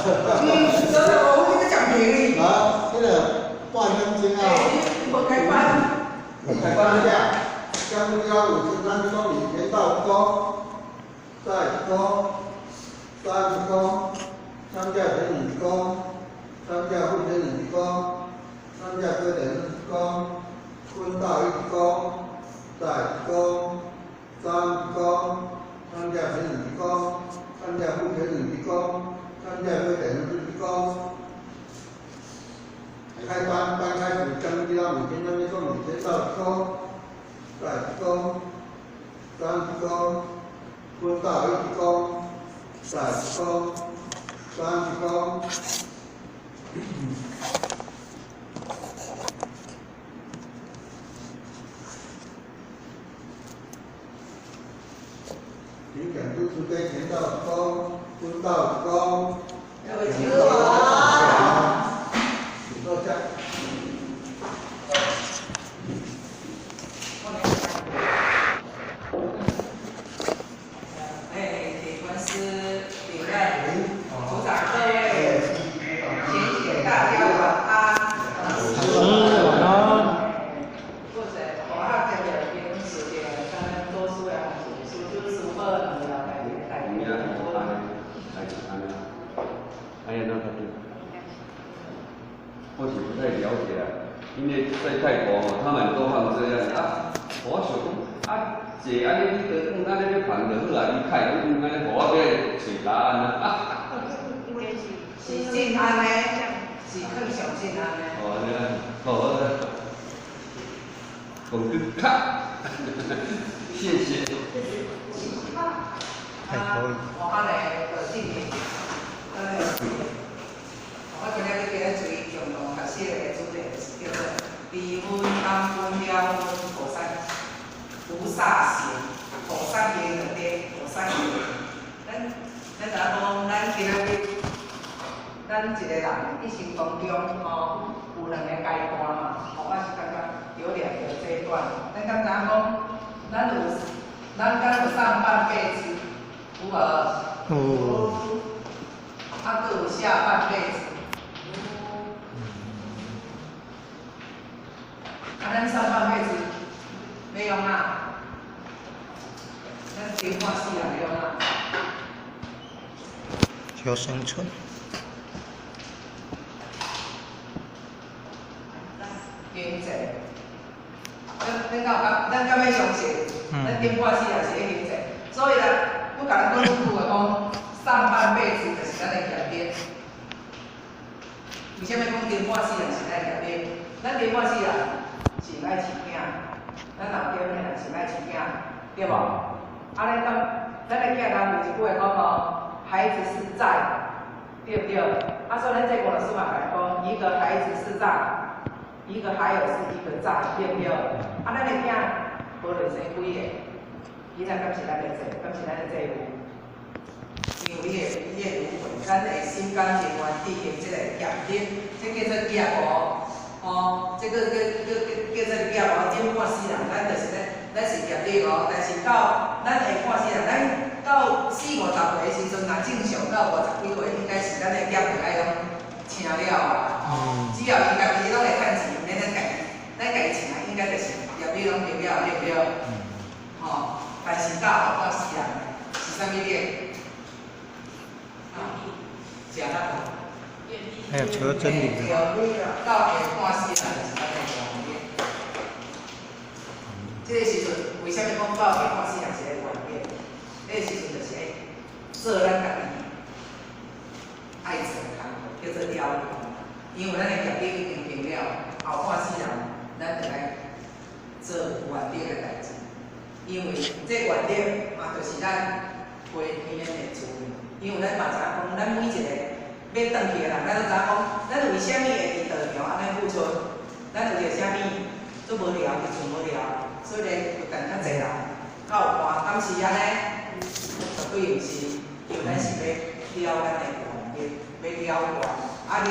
嗯，真的，我會跟你講便宜。啊，這個半點鐘啊。欸，無開班。開班了，將交53公里田道溝，再溝，三溝，三架田二溝，三架副田二溝，三架車田二溝，分道一溝，再溝，三溝，三架田二溝，三架副田二溝，三架車田二溝。開班班開始將交53公里田道溝，再溝，三溝，分道一溝，再溝，三溝。請講主慈悲田道溝，分道溝。要請我。請坐下。哎，鐵觀師主任、組長各位，謝謝大家晚安。老師晚安。或者我下這個邊時間，剛剛多數要主就是問了來來。哎呀，那他就或許不太了解啊，因為在泰國哦，他們都放這樣啊。我想講啊，坐按呢你就按呢咧旁就好啊，伊開講按呢，予我欲揣答案啊。應該是。是真按呢？是更相信按呢？哦，按呢，好，講句卡，謝謝。還可以。我看咧就進行，我今日欲今日注意共同學習的主題就是叫做離分、感分、了分、菩薩、菩薩行、菩薩行就對，菩薩行。咱知影講，咱今仔日，咱一個人一生當中吼，有兩個階段嘛，吼，我是感覺有兩個階段。咱敢知影講，咱有，咱敢有上半輩子，有無？有。啊，閣有下半輩子。啊，咱上半輩子欲用哪？咱頂半世人欲用哪？求生存。經濟。咱敢有感，咱敢欲相信？咱頂半世人是咧經濟，所以啦，我共咱講一句話講，上半輩子就是咱的業力。為啥物講頂半世人是咱的業力？咱頂半世人是愛飼囝，咱老爹母是愛飼囝，對無？啊，咱講，咱的囝人有一句話講吼，孩子是債，對不對？啊，所以咱這個老師嘛共講，一個孩子是債，一個孩兒是一個債，對不對？啊，咱的囝無論生幾個，伊若敢是咱的債，敢是咱的債務？因為你的輪迴，咱會心甘情願執行這個業力，這叫做業哦，哦，這個叫做業哦。頂半世人，咱就是咧，咱是業力哦。但是到咱下半世人，咱到四五十歲的時陣，若正常到50幾歲，應該是咱的業就愛攏清了啊。哦，只要伊家己攏會趁錢，免咱家己，咱家己請，應該就是業力攏停了，對不對？吼，但是到後半世人是啥物力？食力。還有求真理。對，到下半世人就是咱的願力。這個時陣，為啥物講到下半世人是咧願力？這個時陣就是咧做咱家己愛做的工課，叫做了緣。因為咱的業力已經定了，後半世人咱就來做願力的代誌。因為這願力嘛，就是咱回天的資源。因為咱嘛知影講，咱每一個欲轉去的人，咱攏知影講，咱為啥物會佇道場按呢付出？咱有著啥物做無聊，就做無聊，所以咧有等較濟人較有伴，敢是按呢？絕對毋是，因為咱是欲了咱的願力，欲了願，啊了願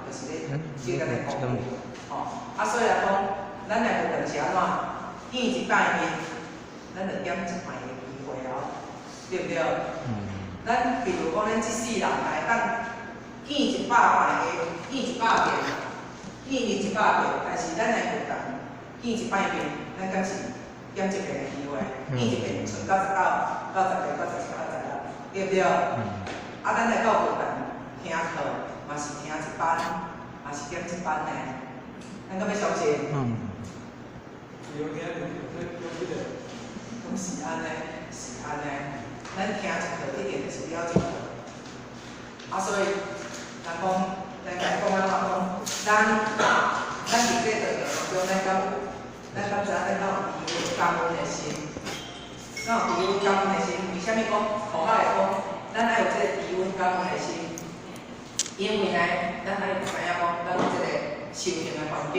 就是咧積咱的功德，吼。啊所以來講，咱若無論是按怎，見一擺面，咱就點一擺的機會哦，對毋對？咱比如講，咱這世人來當見100擺的，見100遍啦，見伊100遍，但是咱來佛堂見一擺面，咱敢是減一遍的機會？見一遍賰99、98、97、96，對毋對？啊，咱來到佛堂聽課，嘛是聽一班，嘛是減一班呢。咱敢欲相信？嗯。講是按呢，是按呢。咱聽一課一定就是了一課。啊，所以人講，咱共伊講按怎講？咱佇這道場當中，咱敢有，咱敢知影咱敢有知恩感恩的心？敢有知恩感恩的心？為啥物講？予我會講，咱愛有這个知恩感恩的心，因為呢，咱愛知影講，咱有這个修行的環境，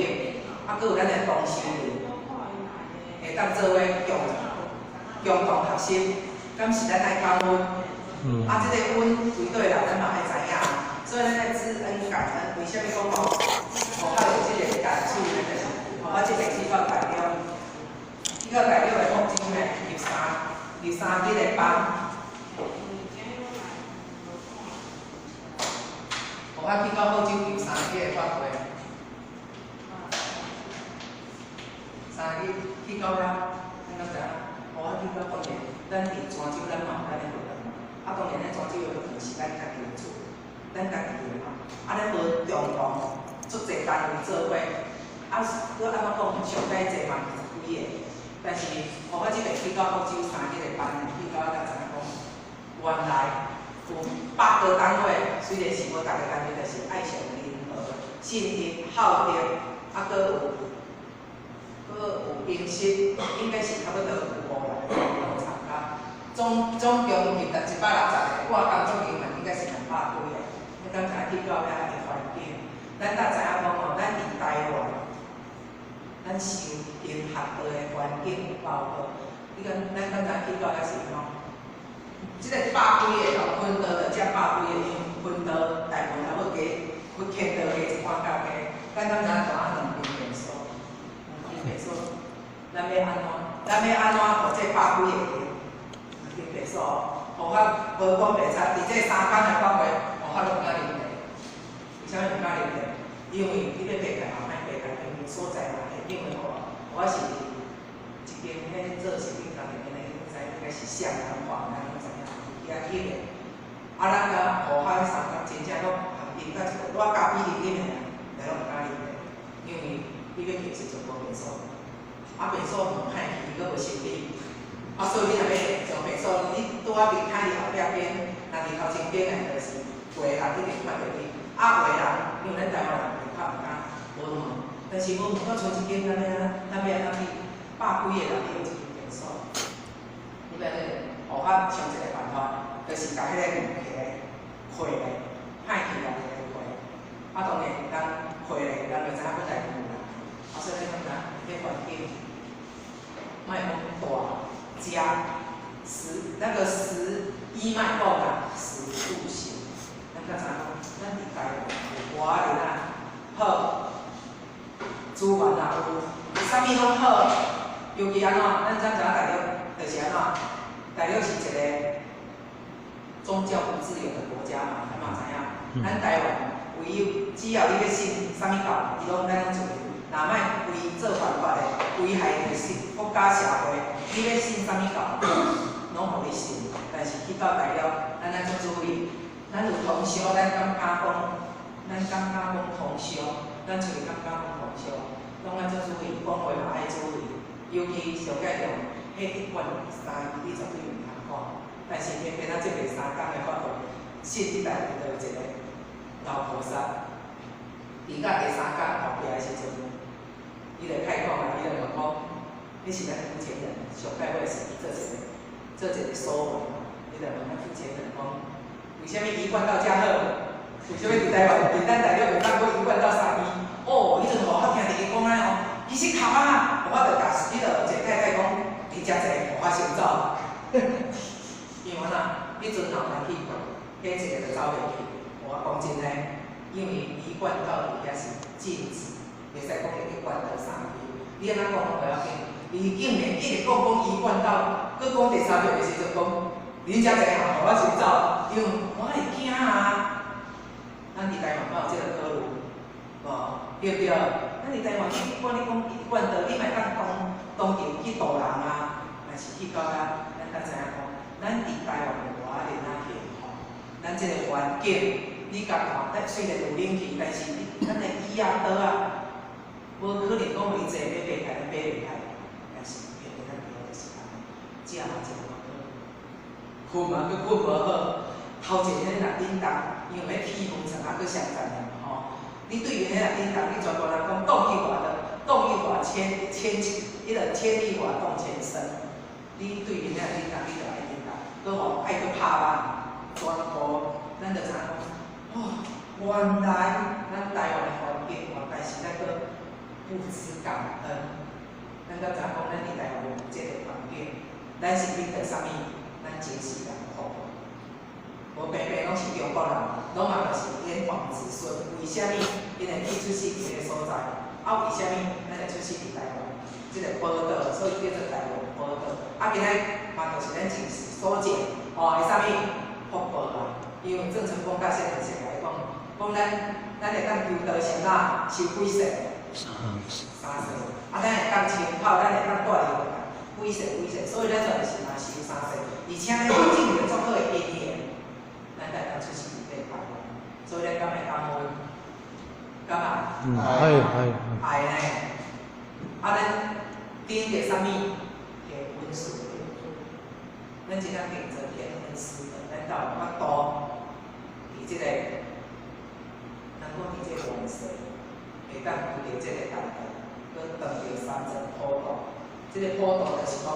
啊，閣有咱的同修會當做伙共同學習，敢是咱愛感恩？啊，這个恩為佗來，咱嘛愛知影。所以咱愛知恩感恩。為啥物講吼？予較有這个感觸呢？就是，予我這擺去到大陸，去到大陸的福州呢，入三日的班。予我去到福州入三日的法會，三日去到遐，咱敢知影？予我去到當然，咱佇泉州咱嘛有咱的佛堂，啊，當然咱泉州的佛堂是咱家己的厝，咱家己的嘛。啊，咱無共同足濟單位做伙，啊，閣按怎講？上蓋濟嘛20幾个，但是予我這擺去到福州三日的班，去到才知影講，原來有八個單位，雖然是無逐个單位，但是愛上仁和、信義、孝德，啊，閣有平實，應該是差不多有五六个攏參加。總共入達160個，我工作人員應該是200幾个。你敢知影去到遐的環境？咱才知影講吼，咱佇台灣，咱修行學道的環境有夠好。你敢，咱敢知影去到遐是按怎？這个百幾个哦，分道就遮百幾个，因為分道大部分要加，要牽道加一半甲加。咱敢知影蹛兩間便所？兩間便所，咱欲按怎？咱欲按怎？予這百幾个人？兩間便所，予較無講袂差，佇這三工的法會，予較攏敢入來。為啥物毋敢入來？因為你欲爬台嘛歹爬台，因為所在嘛會因為吼，我是一間彼做食品工廠的，你知應該是向南華，咱攏知影，去遐去的。啊，咱甲予較彼三工真正攏含因甲一個倚咖啡啉啉的，來攏毋敢入來，因為你欲去的時陣無便所，啊便所門歹去，閣無修理，啊所以你若欲上便所，你拄仔面刣佇後壁邊，若佇頭前邊的，就是有的人一定看著你，啊有的人，因為咱台灣人會較毋敢無門，但是無門閣剩一間，咱欲按怎？咱欲按怎去？百幾个人去用一間便所，你欲按怎？予較想一个辦法，就是共彼個門起來，開咧，歹去來個開，啊當然人開咧，人就知影本來有啦。啊所以咱感覺彼環境，莫講大，食食那個食衣莫講啦，食住行，咱較知影講，咱佇台灣有偌爾啊好，資源也有，啥物攏好，尤其按怎，咱知影大陸就是按怎，大陸是一個宗教不自由的國家嘛，咱嘛知影。咱台灣唯有只要你欲信啥物教，伊攏咱攏自由。若莫違做犯法的，危害著是國家社會，你欲信啥物教，攏予你信。但是去到大陸，咱愛足注意，咱有同修，咱敢敢講，咱敢敢講同修，咱出去敢敢講同修，攏愛足注意，講話嘛愛注意。尤其上蓋重，彼一貫三字你絕對毋通講。但是偏偏咱這擺三工的法會，信彼內面就有一個老菩薩，佇到第三工後壁的時陣，伊就開講啊，伊就問講，你是咱的福建人，上蓋尾是伊做一個收尾嘛，伊就問咱福建人講，為啥物一貫道遮好？為啥物佇台灣，佇咱大陸袂當閣一貫道三字？哦，彼陣予我聽著伊講按呢哦，其實較啊，我就共彼个一個太太講，你遮濟，予我先走。因為按怎？彼陣後來去，彼一个就走袂去。我講真的，因為一貫道佇遐是禁止，袂使講一貫道三字。你按怎講攏無要緊，伊竟然一直講講一貫道，閣講第三遍的時陣講，你遮濟行，予我先走，因為我會驚啊。咱佇台灣敢有這個考慮？無，對毋對？咱佇台灣，你管你講一貫道，你嘛會當當當場去渡人啊，若是去到遐，咱才知影講，咱佇台灣有偌爾仔幸福，咱這個環境，你共看，咱雖然有冷氣，但是咱的椅仔桌仔，無可能講伊坐欲爬起來，爬袂起來，但是偏偏咱佇遐就是按呢，食嘛食無好，睏嘛閣睏無好，頭前彼若振動，因為欲起風層啊，閣上層的嘛吼。你對面彼若振動，你全部人講動一會的，動一會千千，彼個牽一髮動全身。你對面彼若振動，你就愛振動，閣吼愛閣拍網，全部咱就知影講，哦，原來咱台灣的環境哦，但是咱閣不知感恩。咱閣知影講，咱佇台灣有這個環境，咱是頂著啥物？咱前世人福報。無白白攏是中國人，攏嘛就是炎黃子孫。為啥物？𪜶會去出世佇彼個所在？啊，為啥物咱會出世佇台灣？這個寶島，所以叫做台灣寶島。啊，今仔嘛就是咱前世所種，吼，的啥物福報啊？因為鄭成功甲謝長來講，講咱會當求道成哪受幾世？三世。三世。啊，咱會當清口，咱會當帶入幾世幾世，所以咱就是嘛受三世，而且咱種著足好的因緣，咱才會當出世佇這個台灣。所以咱敢會感恩？敢愛？嗯，愛愛愛呢。啊，咱頂著啥物？天恩師德。咱真正頂著天恩師德，咱才有法度佇這個，咱講佇這個亂世，會當求著這個大道，閣斷著三層普度。這個普度就是講，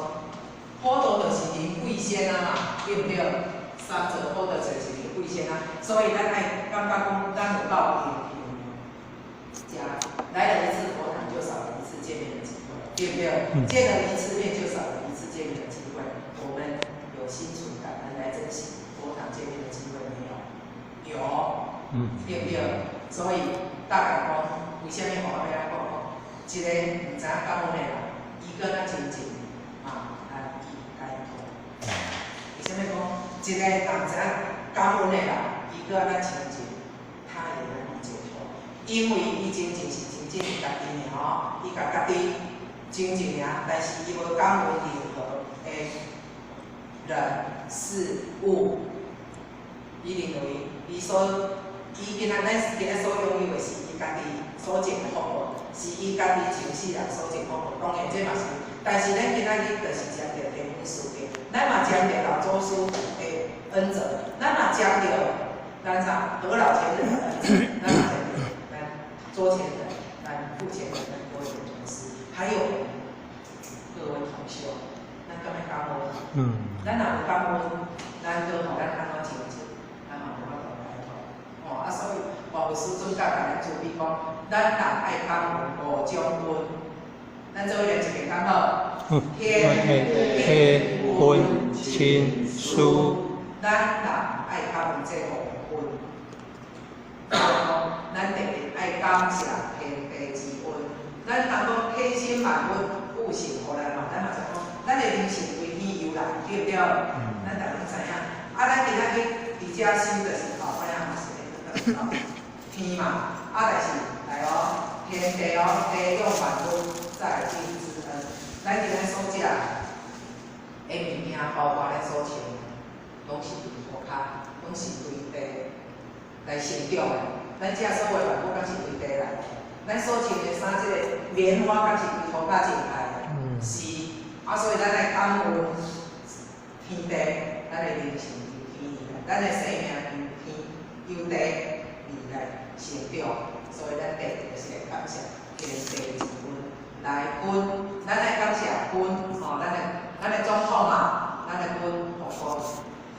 普度就是人貴仙啊嘛，對毋對？三層普度就是人貴仙啊，所以咱愛感覺講，咱有夠榮幸，來了一次佛堂，就少了一次見面的機會，對不對？見了一次面，就少了一次見面的機會。我們有心存感恩來珍惜佛堂見面的機會沒有？有，對不對？所以大概講，為啥物我欲按呢講？一個毋知影感恩的人，伊閣咱親情嘛難以解脫。為啥物講？一個若毋知影感恩的人，伊閣咱親情，他也難以解脫。因為伊親情是真正家己爾吼，伊共家己親情爾，但是伊無感恩任何的人事物。伊認為伊所伊今仔咱今仔所擁有的是伊家己所種的福報，是伊家己前世人所種福報。當然這嘛是，但是咱今仔日就是沾著天恩師德，咱嘛沾著老祖師的恩澤，咱嘛沾著咱啥何老前人的恩澤，咱嘛沾著咱左前人、咱父前人、咱多前祖師，還有各位同修，咱敢會感恩？咱若有感恩，咱閣予咱按怎親情，咱嘛無法度解脫。哦，啊，所以萬物師尊教咱慈悲講，咱人愛感恩五種恩，咱做伙念一遍敢好？天地恩親師，咱人愛感恩這五恩。咱第一愛感謝天地之恩。咱人講天生萬物，物性予來嘛，咱嘛就講，咱的靈性隨天由來，對毋對？咱逐家攏知影。啊，咱今仔日佇遮修的是後擺仔嘛是會轉到天嘛。啊，但是來哦，天地哦，地養萬物，載頂之恩。咱今仔所食的物件，包括咱所穿的，攏是對塗跤，攏是對地來成長的。咱食所有萬物，敢是對地來的？咱所穿的衫，這個棉花，敢是對塗跤種來的？是。啊，所以咱愛感恩天地，咱的靈性由天而來，咱的生命由天由地而來成長。所以咱第一就是來感謝天地之恩。來君，咱愛感謝君，吼，咱的總統嘛，咱的君護國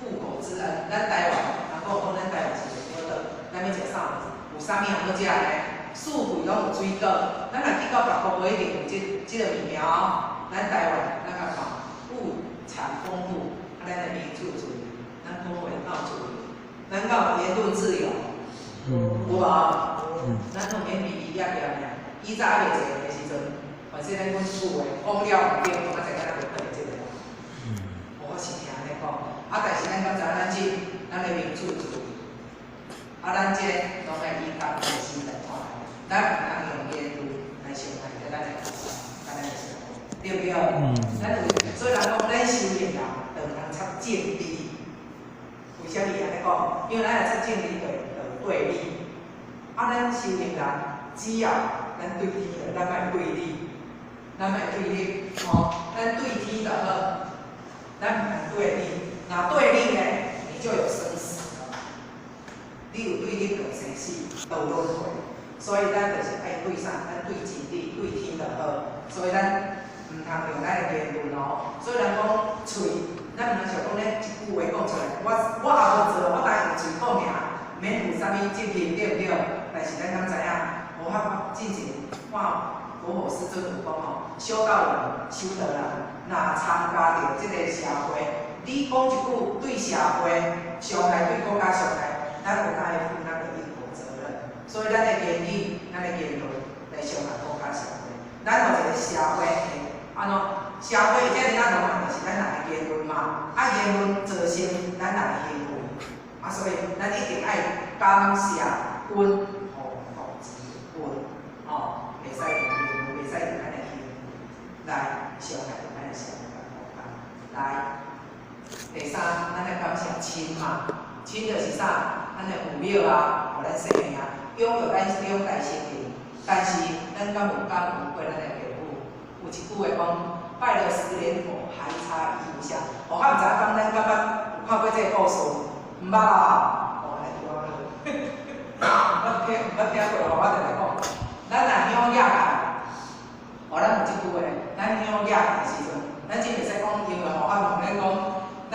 護國之恩。咱台灣，人講講咱台灣是一個寶島，咱欲食啥物？有啥物通好食呢？四季攏有水果。咱若去到別國，無一定有這個物件哦。咱台灣，咱共看物產豐富，啊，咱的民主自由，咱講話夠自由，咱夠言論自由，有無？咱攏免避避狺狺爾。以早猶未坐的時陣，反正咱阮厝的講了毋對，我才敢若袂可能這個。我是聽按呢講，啊，但是咱敢知咱這咱的民主自由，啊，咱這攏愛以感恩的心來看待，咱毋通用言語來傷害著咱的國家，佮咱的社會，對毋對？嗯。咱有，所以人講咱修行人，就毋通插政治。為啥物按呢講？因為咱若插政治，就對立。啊，咱修行人只要咱對天，咱莫對理，咱莫對立，吼，咱對天就好，咱毋通對立。若對立呢，你就有生死了。你有對立就有生死，就有輪迴。所以咱就是愛對啥？咱對真理、對天就好。所以咱毋通用咱的言論哦。所以人講喙，咱毋通想講咱一句話講出來，我也無做，我單用喙講爾，免負啥物責任，對毋對？但是咱敢知影？我之前看佛法師尊有講吼，修道人、修道人，若參加著這个社會，你講一句對社會傷害，對國家傷害，咱有愛負那個因果責任。所以咱的言語、咱的言論來傷害國家社會，咱予一個社會會按怎？社會會遮爾怎嘛？就是咱人的言論嘛。啊，言論造成咱人的行為，啊，所以咱一定愛感謝恩予國之恩，吼，袂使用言論，袂使用咱的行為來傷害著咱的社會佮國家。來，第三，咱愛感謝親嘛，親就是啥？咱的父母啊，予咱生命，養育咱長大成人。但是咱敢有感恩過咱的父母？有一句話講，拜了十年佛，還差一炷香。我較毋知影講，咱敢捌有看過這个故事？毋捌啊？哦，按呢拄仔好。毋捌聽過，我就來講。咱若香額啊，哦，咱有這句話，咱香額的時陣，咱只袂使講，因為吼，啊，毋免講，咱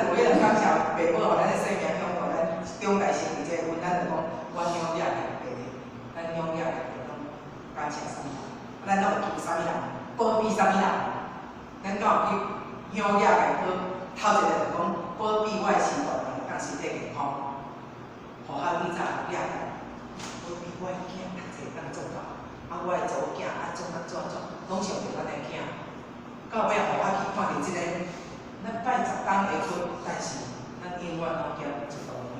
有彼個感謝爸母，予咱的生命養育咱長大成人這个恩，咱就講，阮香額的爸，咱香額的爸攏感謝啥物人？咱攏有求啥物人？保庇啥物人？咱敢有去香額來保？頭一個就講保庇我的身體甲身體健康，予我以早額保庇我的囝讀冊當做到，啊，我的查某囝啊怎啊怎怎，攏想著咱的囝。到尾予我去看著這个，咱拜十工會佛，但是咱永遠攏欠一道香。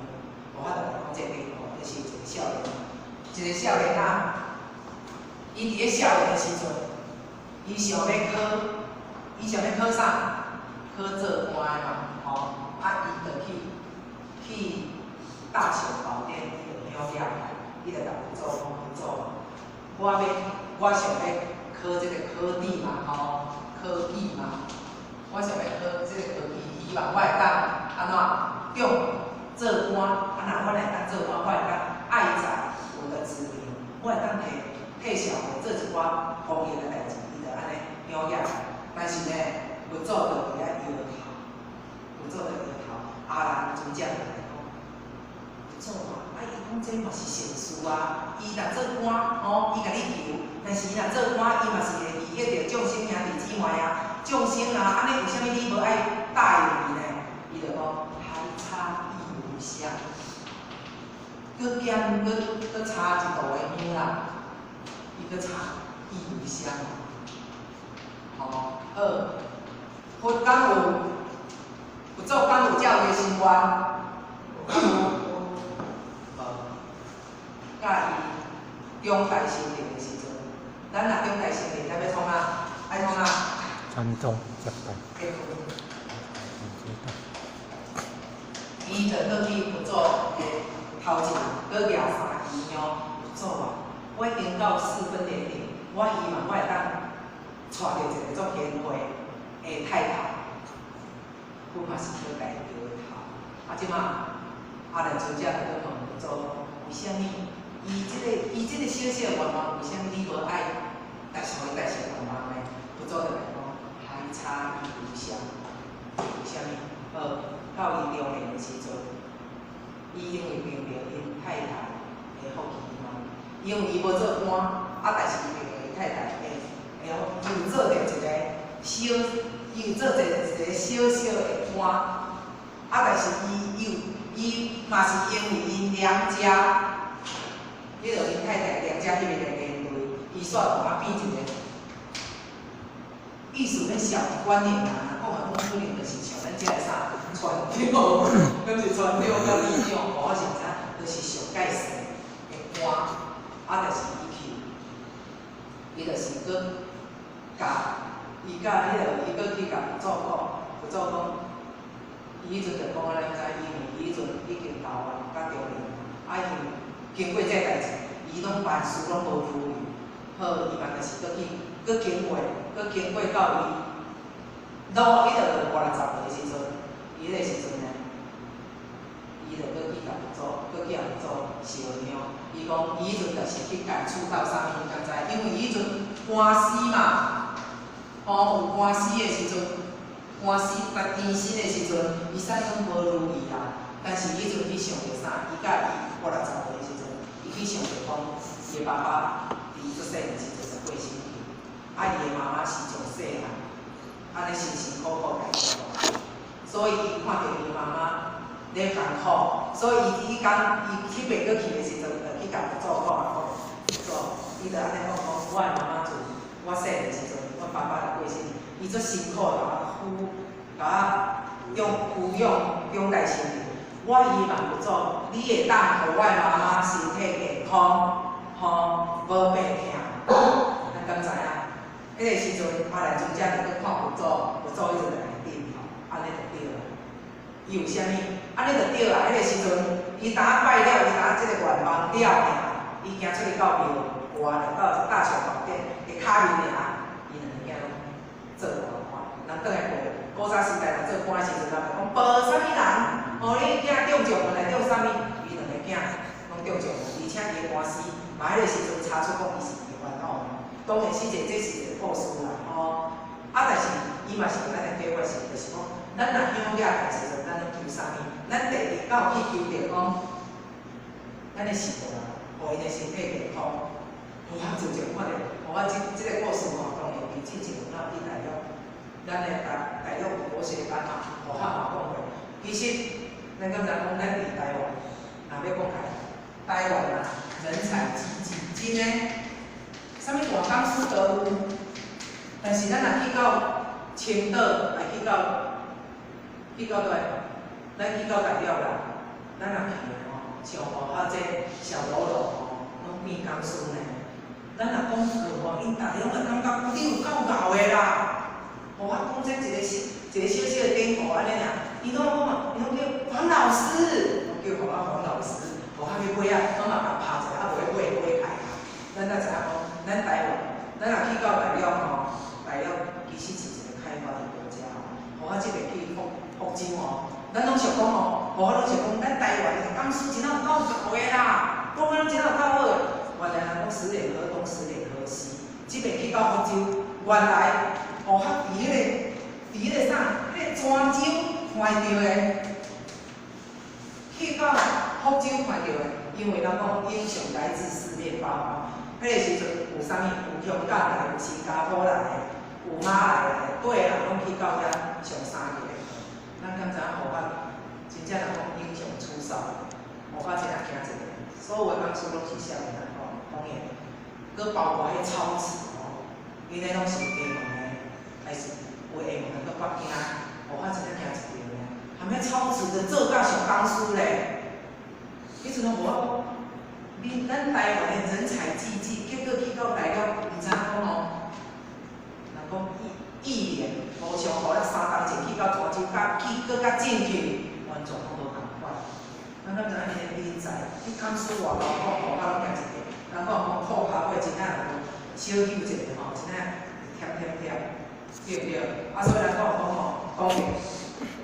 無法度來講這个典故，這是一个少年，一个少年仔，伊佇咧少年的時陣，伊想欲考，伊想欲考啥？考做官的嘛，吼，啊，伊就去大雄寶殿，伊就香額，伊就共佛祖講，佛祖，我想欲考這个科第嘛，吼，科舉嘛，我想欲考這个科舉，希望我會當按怎中做官，啊，若我會當做官，我會當愛在我的子民，我會當替社會做一寡公益的代誌，伊就按呢香額。但是呢，佛祖就佇遐搖頭，佛祖就搖頭，阿難尊者就來講，佛祖啊，啊伊講這嘛是善事啊，伊若做官吼，伊共你求，但是伊若做官，伊嘛是會利益著眾生兄弟姊妹啊，眾生啊，按呢為啥物你無愛答應伊呢？伊就講還差一炷香，閣減閣差一道的香啦，伊閣差一炷香。吼，好，佛敢有，佛祖敢有照伊的心願？無。佮伊長大成人的時陣，咱若長大成人，咱欲創啥？愛創啥？傳宗接代。結婚。伊就倒去佛祖的頭前，閣舉三支香。佛祖啊，我已經到適婚年齡，我希望我會當娶著一个足賢惠的太太。阮嘛是閣共伊搖頭。啊，這馬阿難尊者就閣問佛祖，為啥物伊這个小小的願望，為啥物你無愛達成伊達成願望呢？佛祖就共講，還差一炷香。為啥物？好，到伊中年的時陣，伊因為明白𪜶太太的福氣嘛，因為伊無做官，啊，但是伊明白伊太太的，會伊有做著一個小，伊有做一個小小的官，啊，但是伊有伊嘛是因為𪜶娘家，彼個𪜶太太娘家彼邊的連累，伊煞互啊變一個，意思咧小觀念啊，講來講可能就是像咱這个啥船長，敢是船長佮里長，我是毋知，就是俗已經投灣佮中壢，啊，因經過這代誌，伊攏萬事攏無如意，好，伊嘛就是閣去，閣經過，閣經過到伊，老伊就50-60歲的時陣，伊彼個時陣呢，伊就閣去共佛祖，閣去共佛祖燒香。伊講伊彼陣就是去感觸到啥物，你敢知？因為伊彼陣官司嘛，吼，有官司的時陣，官司在纏身的時陣，伊啥攏無如意啊。但是彼陣去想著啥？伊佮伊50-60歲的時陣，伊去想著講，伊的爸爸佇出世的時陣就過身去，啊，伊的媽媽是從細漢，按呢辛辛苦苦來照顧，所以伊看著伊媽媽咧艱苦，所以伊彼工伊彼擺閣去的時陣，就去共佛祖講啊講，祖，伊就按呢講講，我的媽媽自我細漢的時陣，阮爸爸就過身，伊足辛苦共我撫，共我養撫養養大成人。我希望佛祖，你會當予我的媽媽身體健康，吼，無病痛。咱敢知影？彼個時陣，阿來尊者就閣看佛祖，佛祖彼陣就來點頭，按呢就對啦。伊有啥物？按呢就對啦。彼個時陣，伊當拜了，伊當這個願望了爾，伊行出去到廟外，到大雄寶殿的跤面爾，伊兩個囝攏做大官。人轉來過，古早時代若做官的時陣，人就講報啥物人？哦，你囝中狀元來中啥物？伊兩個囝攏中狀元，而且伊的官司嘛，彼個時陣查出講伊是冤枉的。當然是一個，這是一個故事啦，吼。啊，但是伊嘛是咱的解法是，就是講，咱若向額的時陣，咱攏求啥物？咱第一到去求著講，咱的序大人，予𪜶的身體健康。有啊，就就看著，我這個故事吼，當然佇之前有哪去大陸，咱的大陸有國學班嘛，予漢嘛講過。其實，咱敢知講，咱佇台灣，若欲講起來，台灣啊，人才濟濟，真的，啥物大公司都有。但是咱若去到青島，來去到佗，咱去到大陸啦，咱若去的吼，像吼啊這小嘍囉吼，攏變公司呢。咱若講句吼，𪜶逐家攏會感覺你有夠𠢕的啦。予我講這一個小一個小小的典故按呢爾，伊攏講嘛，伊攏叫黃老師，攏叫予我黃老師，予我去尾仔，攏嘛共拍一下，啊無咧尾尾開。咱才知影講，咱台灣，咱若去到大陸吼，大陸其實是一個開發的國家吼。予我這擺去福州吼，咱攏想講吼，予我攏想講，咱台灣的公司真有夠𠢕的啦，講的攏真有夠好的。原來人講十點河東，十點河西，這擺去到福州，原來予我佇彼個啥，彼個泉州看著的，去到福州看著的，因為人講英雄來自四面八方，彼個時陣有啥物？有香港來，有新加坡來的，有馬來來的，對人攏去到遐上三日的課。咱敢知影予我真正人講英雄出少年，予我真正驚一個，所有的公司攏是少年人吼，當然，閣包括彼超市吼，𪜶咧攏是厦門的，還是有廈門的，閣北京，予我真正驚一條呢。含彼超市就做甲上公司咧，彼陣攏無我講，恁咱台灣的人才濟濟，結果去到大陸，毋知影講吼，人講一年無上予咱3冬前去到泉州，佮去閣較進去，完全攏無仝款。咱敢知影𪜶的人才，去公司外口講，予我攏驚一個。人講講褲跤尾真正有小休一下吼，真正忝忝忝，對毋對？啊，所以咱講講吼，講的，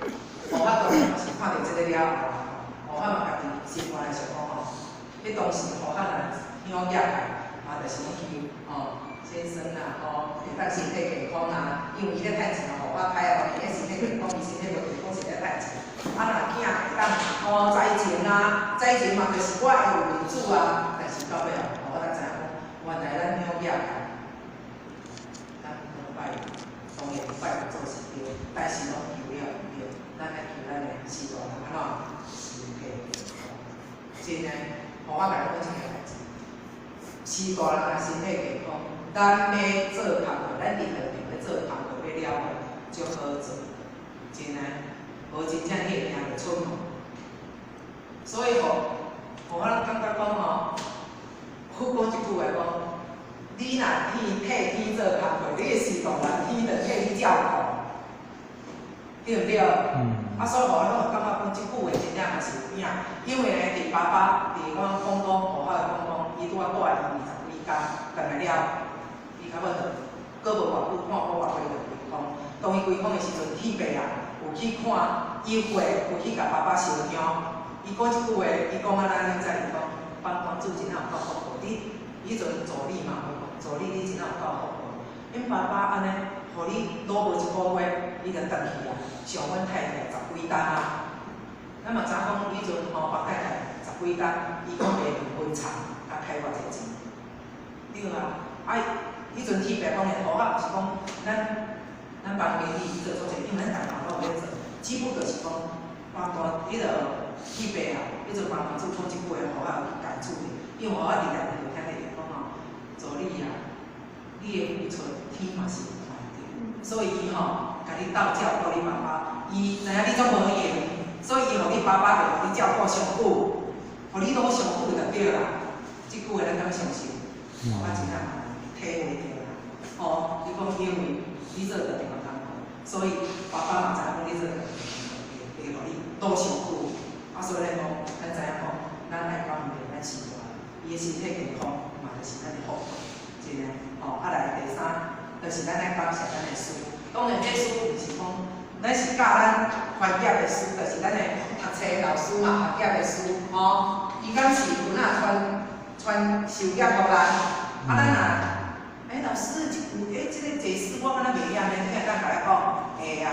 予我當然嘛是看著這個了後，予我嘛家己心肝內想講吼，彼當時予我若向額來，嘛就是講求吼先生啊，吼會當身體健康啊，因為伊咧趁錢嘛，予我歹啊，伊咧身體健康，伊身體無健康是咧趁錢。啊，若囝會當吼災情啊，災情嘛就是我會有面子啊，但是到尾後，予我才知影講，原來咱向額來，咱攏拜，當然拜佛祖是對，但是攏求了毋對，咱愛求咱的序大人按怎身體健康。真的，予我共你講一件代誌，序大人若身體健康，咱欲做工課，咱佇現場欲做工課欲了後，足好做，真的，無真正你會驚著出門。所以吼，予我感覺講吼，佛講一句話講，你若替天做工課，你的序大人天就替你照顧，對毋對？啊，所以予我攏會感覺講這句話真正嘛是有影。爸佇阮廣東戶口的廣東，伊拄仔帶伊20幾工，轉來了，伊較尾就閣無偌久，看無偌久就歸空。當伊歸空的時陣，鐵伯啊有去看，伊會有去共爸爸燒香。伊講一句話，伊講啊，咱現在伊講，方公子真正有夠福報，你彼陣助理嘛，助理你真正有夠福報。𪜶爸爸按呢，予你老無一個月，你就轉去啊，上阮太太十幾冬啊。咱嘛知影講，彼陣吼，白太太十幾冬，伊講賣兩分田，才開偌濟錢。對啊，啊，彼陣鐵伯講的好啊，毋是講咱房經理做做者，因為咱逐項攏有咧做，只不過是講方大彼個鐵伯啊，彼陣方大主講一句話，予我有去共處理，因為我佇內面就聽著伊講吼，助理啊，你的付出天嘛是有看著，所以伊吼，共你鬥照顧你爸爸，伊知影你總無閒，所以伊予你爸爸就予你照顧上久，予你老上久就對啦。這句話咱敢相信？我真正嘛體會著啦。吼，伊講因為你做著著工課，所以爸爸嘛知影講你做著著工課，會予你老上久。啊，所以咱講，咱知影講，咱愛感恩咱生活，伊的身體健康嘛，就是咱的福報，真的。吼，啊來第三，就是咱愛感謝咱的師。當然，這師毋是講，咱是教咱專業的師，就是咱的讀冊老師嘛，學業的師，吼。伊敢是有哪傳傳授業予咱？啊，咱若，欸，老師，這句欸，這個解釋我敢若袂曉呢，你會當共我講？會啊。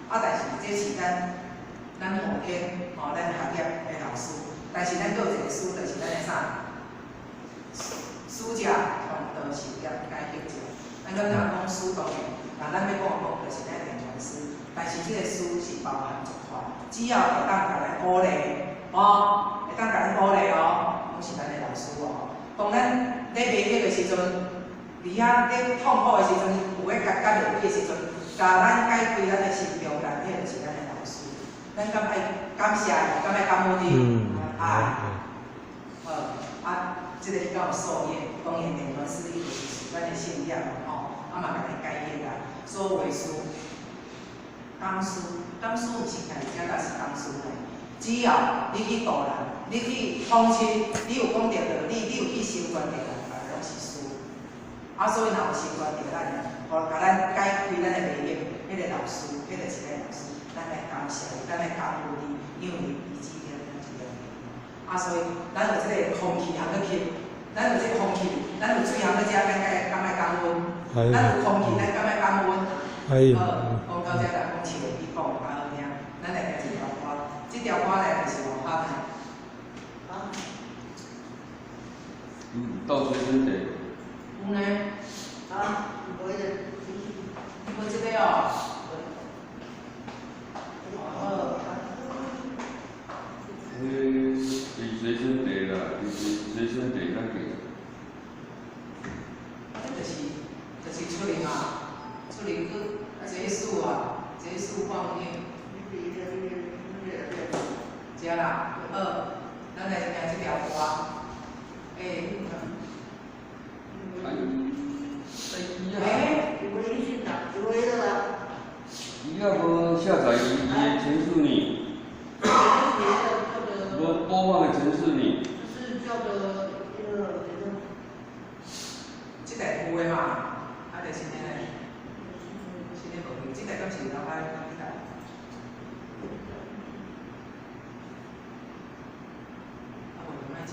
啊，但是這是咱後天吼，咱學業的老師，但是咱閣有一個師，就是咱的啥？師者傳道授業解惑者。咱敢若講師當然，但咱欲講講，就是咱練傳師。但是這個師是包含一塊，只要會當共咱鼓勵，哦，會當共咱鼓勵哦，攏是咱的老師哦。當咱咧袂曉的時陣，佇遐咧痛苦的時陣，有咧覺覺袂記的時陣，共咱解開咱的心中難，彼就是咱的老師。咱敢愛感謝伊，敢愛感恩伊？愛。好，啊，這個伊敢有授業，當然練傳師伊就是屬咱的信仰嘛吼，啊嘛共咱解惑啊。所謂師，講師，講師毋是家己正但是講師呢。只要你去度人，你去訪親，你有講著道理，你有去修傳著人，大家攏是師。啊，所以若有修傳著咱，予共咱解開咱的迷惑，彼個老師，彼個是咱老師，咱愛感謝伊，咱愛感恩伊，因為伊指點咱一條路。啊，所以咱有這個空氣通去吸，咱有這個空氣，咱有水通去食，咱敢愛感恩？咱有空氣，咱敢愛感恩？好，講到這來講笑，伊講較好聽。咱來聽一條歌，這條歌呢就是我拍的。啊？嗯，倒隨身碟。有呢。啊，無彼個。無這個哦。好。迄是隨身碟啦，就是隨身碟較緊。這就是出嚟嘛，出嚟去結束啊，結束放映。這啦，好，咱來聽這條歌。欸。哎，欸。伊也無下載伊的程式呢，無播放的程式呢。這台有的嘛，啊，就是呢，新的無去，這台敢是老擺這台？啊，無就莫笑，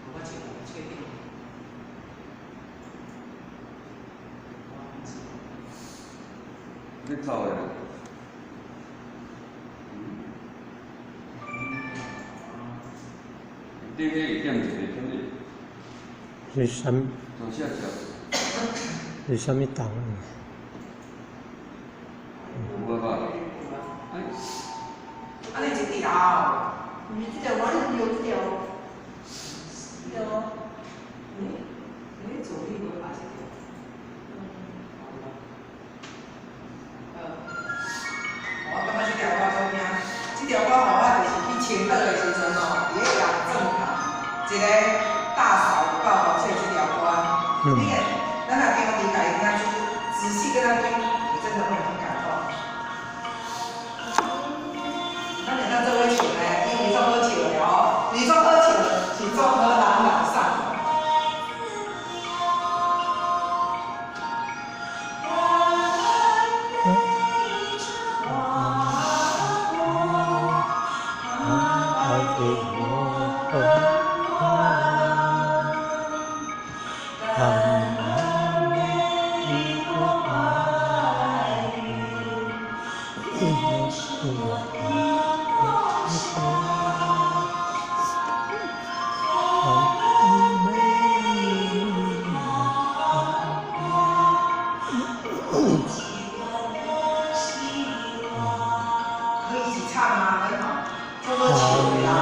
無我笑，我確定。我毋知。你走的。你彼会点一个啥物？是啥物？左下角。是啥物档案？有啊吧？哎。啊，你這條。你這條我有這條。這條。你助理無拍這條？我感覺這條歌好聽，這條歌予我就是去青島的時陣哦，佇咧陽正堂，一個大嫂有教我唱這條歌。你會，咱若平時家己聽，仔細跟他聽，你真的會很感動。咱會當做伙唱呢，因為綜合朗朗上口。可以一起唱嗎？很好，多多起來啦。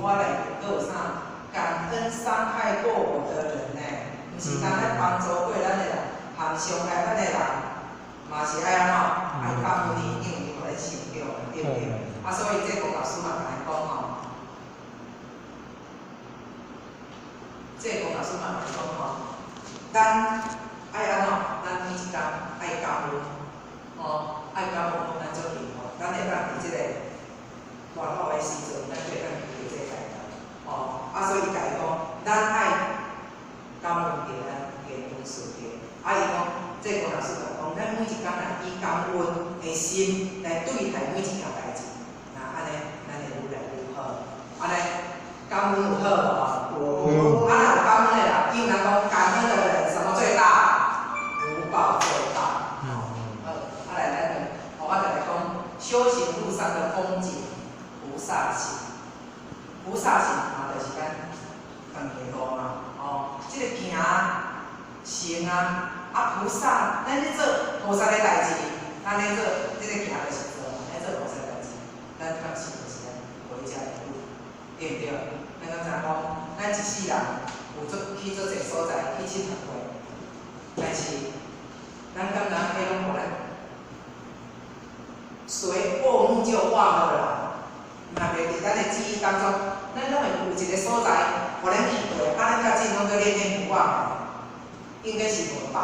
我內底閣有啥？感恩傷害過我的人呢？毋是單咱幫助過咱的人，含傷害咱的人，嘛是愛按怎？愛感恩伊，因為伊予咱成長，對毋對？啊，所以這個老師嘛共咱講吼，這個老師嘛共咱講吼，咱愛按怎？咱每一工愛感恩，吼，愛感恩，咱足幸福，咱會當佇這個熱雨的時陣，咱就會當去這個階段，吼，啊，所以伊家己講，咱愛感恩著咱的恩師著，啊，伊講，這個老師就講，咱每一工若以感恩的心來對待每一件代誌，那按呢，咱會愈來愈好。按呢，感恩有好無？有。啊，若有感恩的人，伊有人講感恩的人什麼最大？福報最大。好，啊來，咱就，我就來講修行路上的風景，菩薩行。菩薩行嘛，就是咱斷的路嘛，哦，這個行行啊，啊菩薩，咱咧做菩薩的代誌，咱咧做這個行就是做，咱做菩薩代誌，咱確實就是咱回家的路，對毋對？咱敢知影講，咱一世人有足去足濟所在去𨑨迌過，但是咱敢知影彼攏予咱隨過目就忘了啦。嘛袂佇咱的記憶當中，咱攏會有一個所在，予咱去過，啊，咱到今攏閣念念不忘的。應該是無飽，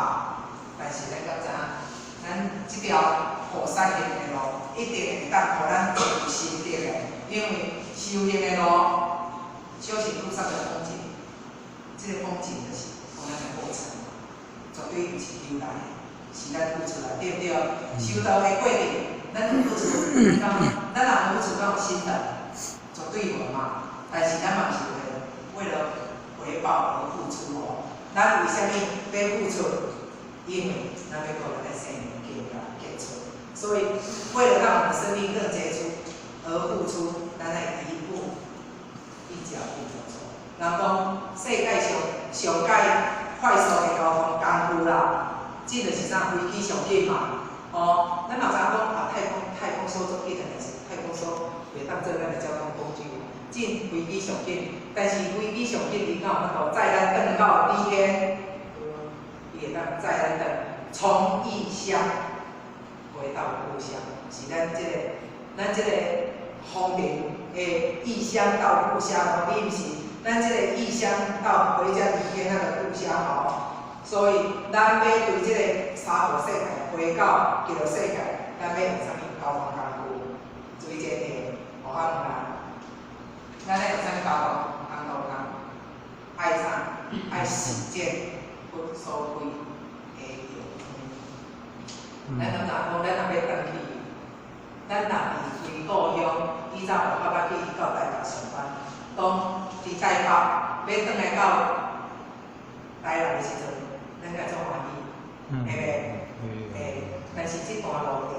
但是咱敢知影，咱這條菩薩行的路，一定會當予咱有心得的，因為修行的路，修行路上的風景，這個風景就是講咱的過程，絕對毋是求來的，是咱付出來，對毋對？修道的過程，咱有付出，敢咱若無付出，敢有心得？絕對無嘛。但是咱嘛是為了回報而付出哦。咱為啥物欲付出？因為咱欲予咱的生命更加傑出，所以為了讓我們生命更傑出而付出，咱愛一步一腳印的做。人講世界上上蓋快速的交通工具啦，這就是啥飛機上緊嘛。哦，咱嘛知影講啊，太空梭足緊的，但是太空梭袂當做咱的交通工具。這飛機上緊，但是飛機上緊，伊敢有法度載咱轉到彼天？伊會當載咱轉從異鄉回到故鄉，是咱這個風塵的異鄉到故鄉哦，你毋是咱這個異鄉到回家離天那個故鄉哦。所以咱欲對這個娑婆世界回到極樂世界，咱欲用啥物交通工具？水晶體，我問啦，咱欲用啥物交通工具？愛啥？愛實踐佛所開的藥方。咱敢知影講，咱若欲轉去，咱若離開故鄉，以早我爸爸去到台北上班，當佇台北欲轉來到台南的時陣，咱敢會足歡喜，會袂？會。但是這段路程，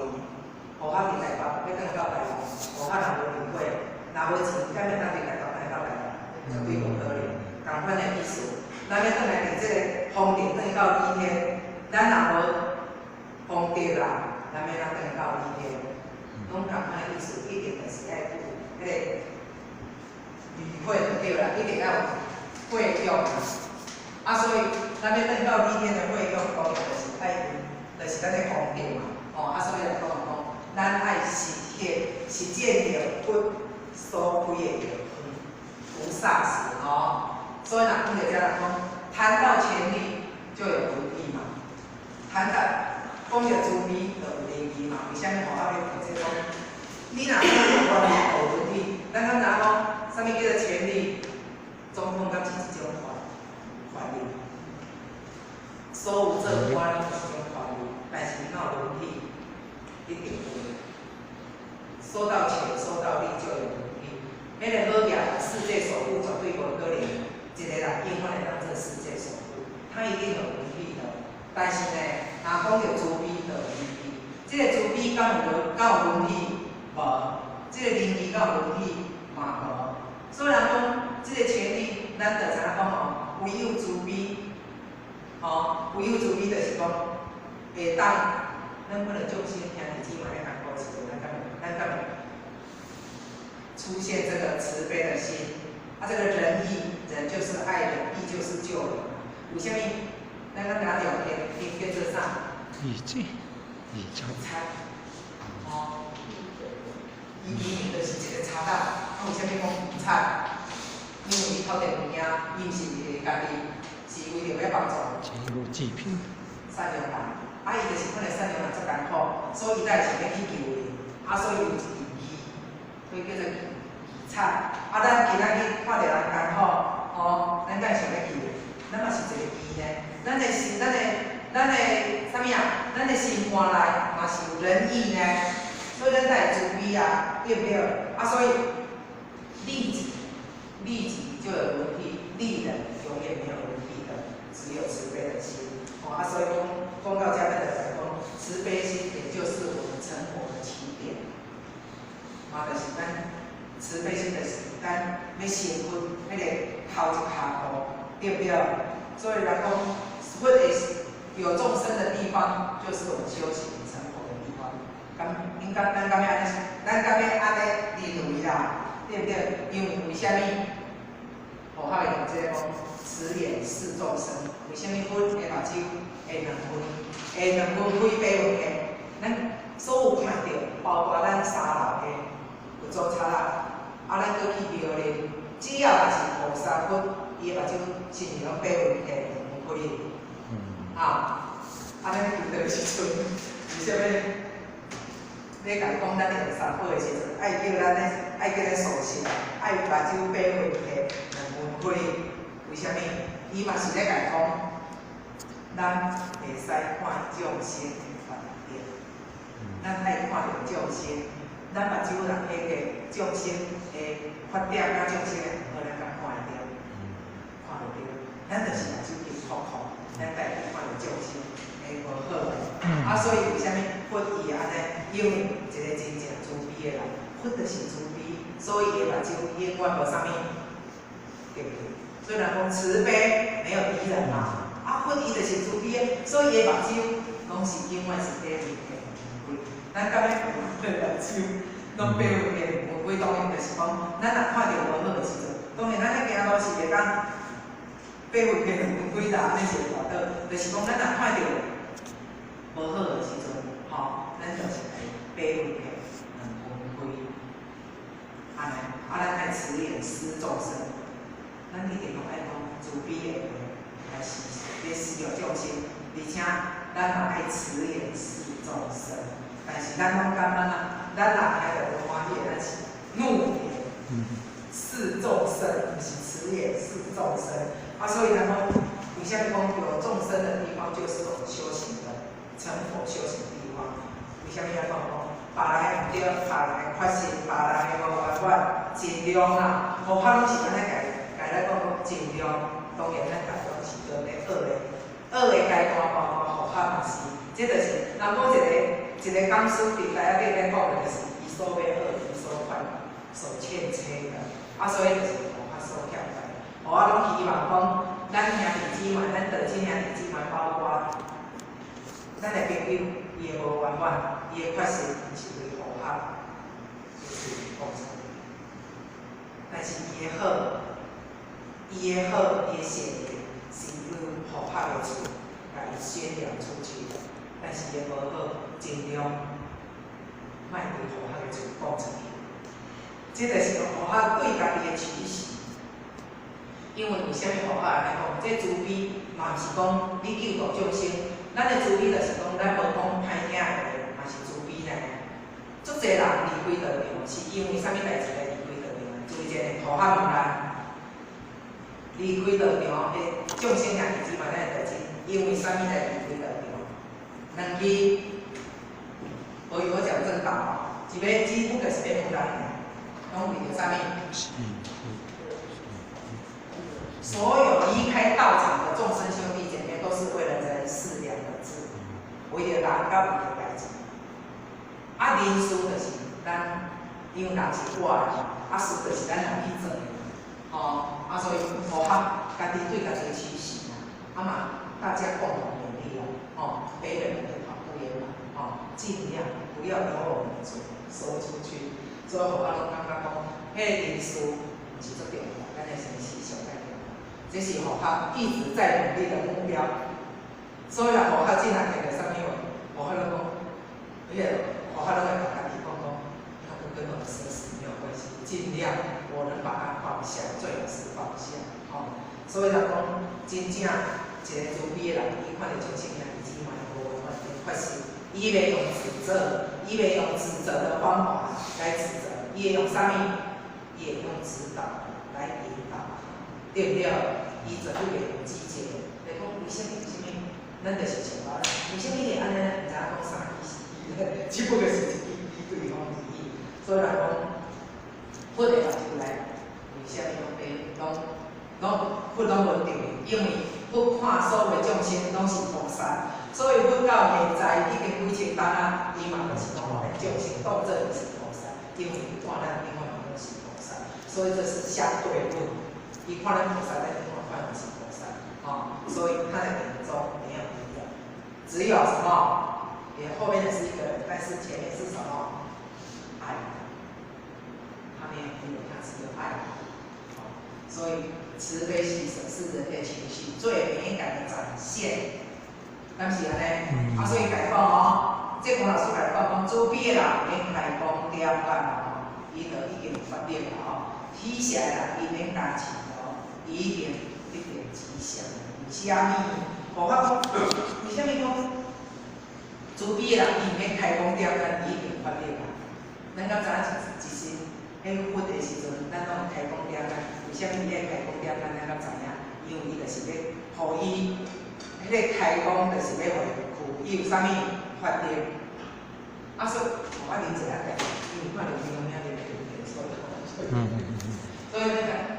戶口佇台北，欲轉到台南，戶口若無電話，若無錢，敢會當佇台北轉來到台南？絕對無可能。仝款的意思，咱欲轉來佇這個風塵轉到理天，咱若無功德啦，咱欲怎轉到理天？攏仝款的意思，一定就是愛有彼個語會就對啦，一定要有會用。啊，所以咱欲轉到理天的會用，當然就是愛用，就是咱的功德嘛。哦，啊，所以來講講，咱愛實踐著佛所開的藥方，菩薩行哦。所以若講著遮來講，談到權力就有倫理嘛，談到講著慈悲就有禮儀嘛。為啥物吼？啊，欲提這講，你若講有權力有倫理，咱敢知影講，啥物叫做權力？總統敢是一種權力，所有做官攏是一種權力，但是你若有倫理，一定有。說到錢，說到利，就有倫理。彼個好額世界首富絕對無可能一個人永遠會當做世界首富，他一定有倫理的。但是呢，若講著慈悲，就有仁義。這個慈悲敢有倫理？無。這個仁義敢有倫理？嘛無。所以人講，這個權力，咱就知影講吼，唯有慈悲，吼，唯有慈悲就是講會當，咱本來眾生兄弟姊妹咧共顧時陣，咱敢會出現這個慈悲的心？啊，這個仁義，仁就是愛人，義就是救人。為啥物？咱敢拿兩天叫做啥？義氣，義賊。賊。哦。伊明明就是一個賊仔，啊，為啥物講賊？因為伊偷著物件，伊毋是為著家己，是為著欲幫助。濟富濟貧。善良人，啊，伊就是看著善良人足艱苦，所以伊才會想欲去救伊，啊，所以有一份義，所以叫做義賊。啊，咱今仔日看著人艱苦，吼，咱敢會想欲救？咱嘛是一個義呢。咱的心，咱的啥物啊？咱的心肝內嘛是有仁義呢，所以咱才會慈悲啊，對毋對？啊，所以利己，利己就有倫理，利人永遠沒有倫理的，只有慈悲的心。哦，啊，所以講講到遮，咱就來講，慈悲心也就是我們成佛的起點。嘛，就是咱慈悲心，就是咱欲成佛彼個頭一跤步，對毋對？所以來講，佛的有眾生的地方，就是我們修行成佛的地方。咁應該咱敢欲按呢？咱敢欲按呢認為啦，對毋對？因為為啥物？佛法會用這個講，慈眼視眾生。為啥物佛的目睭會兩分？會兩分開白雲的？咱所有看著，包括咱三樓的佛祖剎仔，啊，咱閣去廟裡，只要若是菩薩佛，伊的目睭是毋是攏白雲的兩分開？啊，啊，咱求道的时阵，为啥物？咧共讲咱用三宝的时阵，爱叫咱咧，愛叫咱素食，愛目睭擘開開兩分開，為啥物？伊嘛是咧共講，咱會使看眾生的缺點，咱愛看著眾生，咱目睭若開開，眾生的缺點佮眾生的毋好，咱敢看會著？看袂著，咱就是目睭緊擴擴，咱才會去看著眾生的無好。啊，所以為啥物佛伊按呢？因為一個真正慈悲的人，佛就是慈悲，所以伊的目睭永遠無啥物，對不對？雖然講慈悲沒有敵人嘛，啊，佛伊就是慈悲的，所以伊的目睭攏是永遠是閉開的。咱敢欲目睭攏閉開，無規當然就是講，咱若看著無好的時陣，當然咱咧行路是會當閉開兩分開啦，按呢是會跋倒，就是講咱若看著無好的時陣，吼，咱就是愛閉開兩分開，按呢，啊，咱愛慈眼視眾生，咱一定攏愛講慈悲的話來視咧視著眾生，而且咱嘛愛慈眼視眾生，但是咱攏感覺啊，咱若聽著無歡喜的，咱是怒眼視眾生，毋是慈眼視眾生。啊，所以咱講，為啥物講有眾生的地方就是我們修行的成佛修行的地方？為啥物按呢講？別人的毋對，別人的缺失，別人的無圓滿，盡量啦，佛法攏是按呢共共咱講講盡量。當然，咱逐個攏是做咧學的，學的階段包括佛法嘛是，這就是人講一個一個講師佇台仔頂咧講的，就是伊所欲學，伊所犯，所欠缺的，啊，所以就是佛法所欠的。我攏希望講，咱兄弟姊妹，咱道親兄弟姊妹，包括咱的朋友，伊的無圓滿，伊的缺失，毋是為佛法就是講出來，但是伊的好，伊的好，伊的善業，是用佛法的喙共伊宣揚出去的。但是伊的無好，盡量莫對佛法的喙講出去。這就是佛法對家己的取捨。因為為啥物佛法按呢講？這慈悲嘛毋是講你救度眾生，咱的慈悲就是講咱無講歹聽的話，嘛是慈悲呢。足濟人離開道場，是因為啥物代誌來離開道場？注意者，塗較問咱，離開道場的眾生兄弟姊妹，咱的道親，因為啥物來離開道場？兩支，無用我講正道哦，一個只不過是欲問人爾，攏為著啥物？所有離開道場的眾生兄弟姐妹，都是為了人事兩個字，為著人佮為著代誌。啊，人事就是咱，因為人是活的嘛，啊事就是咱人去做的，吼，啊所以符合家己對家己的取捨啦，啊嘛大家共同努力啦，吼，北人的跑步也嘛，吼，盡量不要把我們嘴說出去。所以我攏感覺講，彼個人事毋是足重要，咱的生死上較重要。這是佛法一直在努力的目標。所以啦，佛法進來聽著啥物話，佛法攏講，彼個佛法攏會共家己講講，那個跟我的生死沒有關係，盡量我能把它放下，最好是放下，吼。所以來講，真正一個慈悲的人，伊看著眾生兄弟姊妹無完全缺失，伊袂用指責，伊袂用指責的方法來指責，伊會用啥物？伊會用指導來引導，對毋對？伊絕對袂用指責，來講為啥物為啥物？咱就是想講，為啥物會按呢？毋知影講啥意思，只不過是一句比對方而已。所以來講，佛的目睭來，為啥物攏變攏攏佛攏無定的？因為佛看所有眾生攏是菩薩，所以佛到現在已經幾千冬啊，伊嘛就是講予眾生當做是菩薩，因為伊看咱永遠攏是菩薩，所以這是相對論。伊看咱菩薩，咱永遠看嘛是菩薩，吼，所以他的眼中沒有敵人，只有什麼？也後面的是一個人，但是前面是什麼？愛。他沒有敵人，他只有愛。所以慈悲喜捨是人類情緒最美感的展現。敢是按呢？啊，所以共講哦，這黃老師共講講，慈悲的人免開講點解哦，伊就已經有法力了哦。喜捨的人，伊免加持哦，伊已經得到吉祥。為啥物？护法讲，为啥物讲慈悲的人伊毋免开光点咱伊已经发力啊？咱敢知影一一身彼佛的时阵，咱拢会开光点咱，为啥物伊爱开光点咱？咱敢知影？因为伊就是欲予伊彼个开光，就是欲予伊去，伊有啥物法力？啊，所以我啉一下茶，因为看著伊拢遐啉茶，所以所以那个。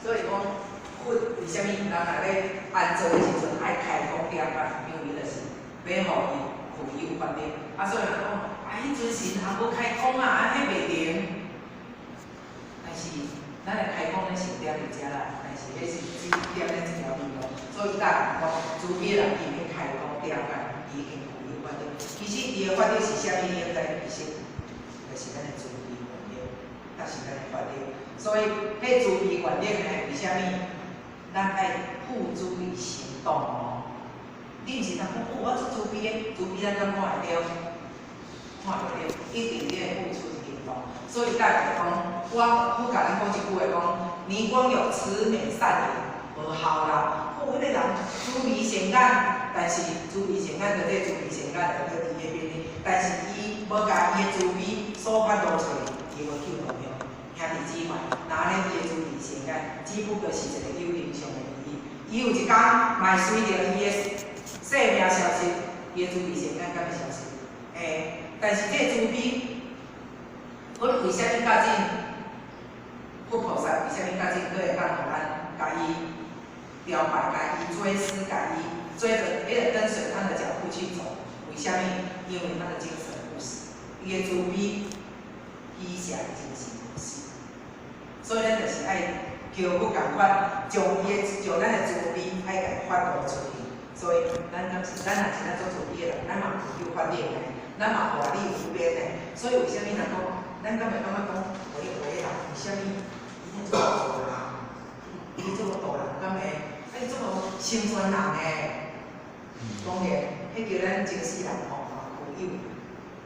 所以讲，佛为啥物人若咧安坐的时阵爱开光点啊？因为就是欲予伊具有法力。啊，所以人讲，啊，彼阵神也无开光啊，啊，彼袂灵。但是咱的开光咧是点伫遮啦，但是彼是只点咧一条面路。所以大人讲，慈悲人伊免开光点啊，伊已经具有法力。其实伊的法力是啥物？你知？其实就是咱的慈悲愿力，抑是咱的法力。所以，彼慈悲愿力呢，为啥物？咱爱付诸于行动哦。你毋是通讲，哦，我足慈悲的，慈悲咱敢看会著？看袂著，一定你会付出行动。所以，大家讲，我我共恁讲一句话讲，你光有慈美善言，无效啦。有彼个人慈眉善眼，但是慈眉善眼就这慈眉善眼就搁伫彼边咧，但是伊无共伊的慈悲所发露出来，伊无救到命。兄弟姊妹，若按呢伊的慈悲善眼，只不过是一个有形上的而已。伊有一工嘛会随著伊的生命消失，伊的慈悲善眼敢会消失？会，但是这个慈悲，阮为啥物较紧？佛菩萨为啥物较紧阁会当予咱共伊朝拜，共伊追思，共伊追着彼个跟随他的脚步去走？为啥物？因为他的精神不死，伊的慈悲喜舍精神无死。所以咱就是爱求佛共款，将伊的将咱的慈悲爱共发露出去。所以咱敢是咱若是咱做慈悲的人，咱嘛有法力的，咱嘛法力无边的。所以为啥物人讲，咱敢会感觉讲，有的有的人为啥物伊做大人，伊做大人敢会，啊伊做成全人的？当然，彼叫咱前世人吼嘛有有，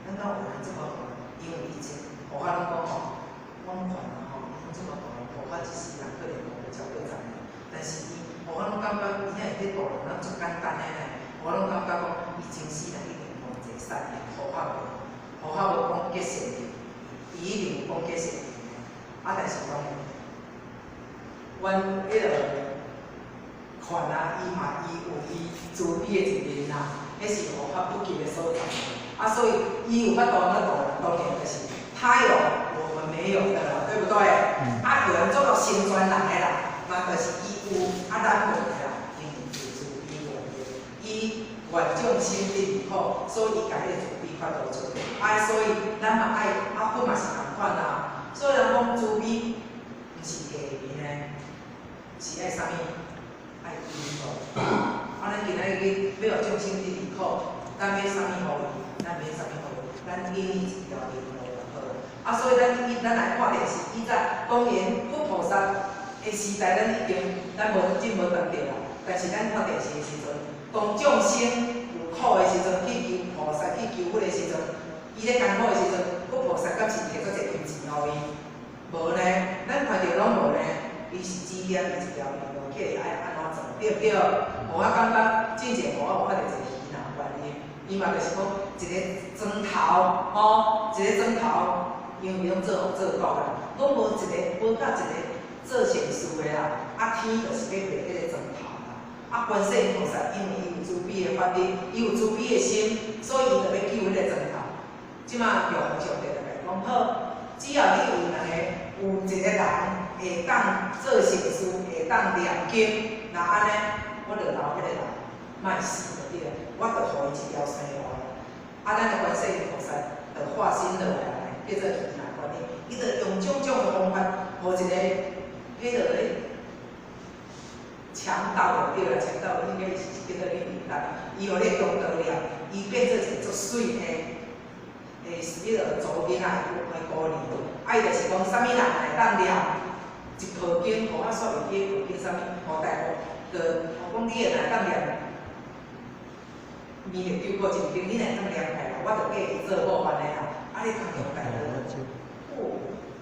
咱敢有人这么好？因为以前护法拢讲吼，阮看啊吼，伊这么大人，护法一世人可能无超过10年，但是伊护法拢感觉伊遐会去度人，拢足简单的呢。护法拢感觉讲，伊前世人一定讲济善业，护法无，护法无讲结善业，伊一定有讲结善业的。啊，但是讲，阮彼个看啊，伊嘛伊有伊慈悲的一面啦，彼是护法不及的所在。啊，所以伊有法度安怎度人，当然就是他有我们没有的啦，对不对？啊，有人做到成全人的啦，嘛就是伊有，啊，咱无的啦，因为有慈悲愿力，伊愿众生得离苦，所以伊共彼个慈悲发露出来。啊，所以咱嘛爱，啊，佛嘛是仝款啊。所以人讲慈悲，毋是假名呢，是爱啥物？爱行动。啊，咱今仔日去欲予众生得离苦，咱欲啥物予伊？咱欲啥物予伊？咱给伊一条明路就好。啊，所以咱伊咱来看电视，以前当然佛菩萨的时代，咱已经咱无真无当著啦。但是咱看电视的时阵，当众生有苦的时阵，去求菩萨去求佛的时阵，伊咧艰苦的时阵，佛菩萨敢是提出一个金钱予伊？无呢，咱看著拢无呢。伊是指点伊一条明路，叫伊爱按怎做，对毋对？予我感觉进前予我有看著一个鱼篮观音，伊嘛就是讲一个砖头，吼，一个砖头，因为拢做福做福啦，拢无一个无甲一个做善事的啦，啊天就是欲爬彼个砖头啦。啊，观世音菩萨因为伊有慈悲的法力，伊有慈悲的心，所以伊就欲救彼个砖头。这马玉皇上帝就共伊讲好，只要你有两个有一个人会当做善事，会当念经，若按呢，我就留彼个人，莫死就对了，我就予伊一条生路。啊，咱的观世音菩萨就化身落来，叫做鱼篮观音，伊就用种种的方法，予一个彼落咧强盗就对啦，强盗应该是叫做李明达，伊予咧强盗了，伊变做一个足媠的，是彼落查某囡仔的姑娘，啊，伊就是讲啥物人会当念一部经，予我煞袂记彼部经啥物，予大部就讲你会当念弥勒救苦真经，你会当念起来，我就嫁伊做某按呢啦。啊，你工洋大道，哦，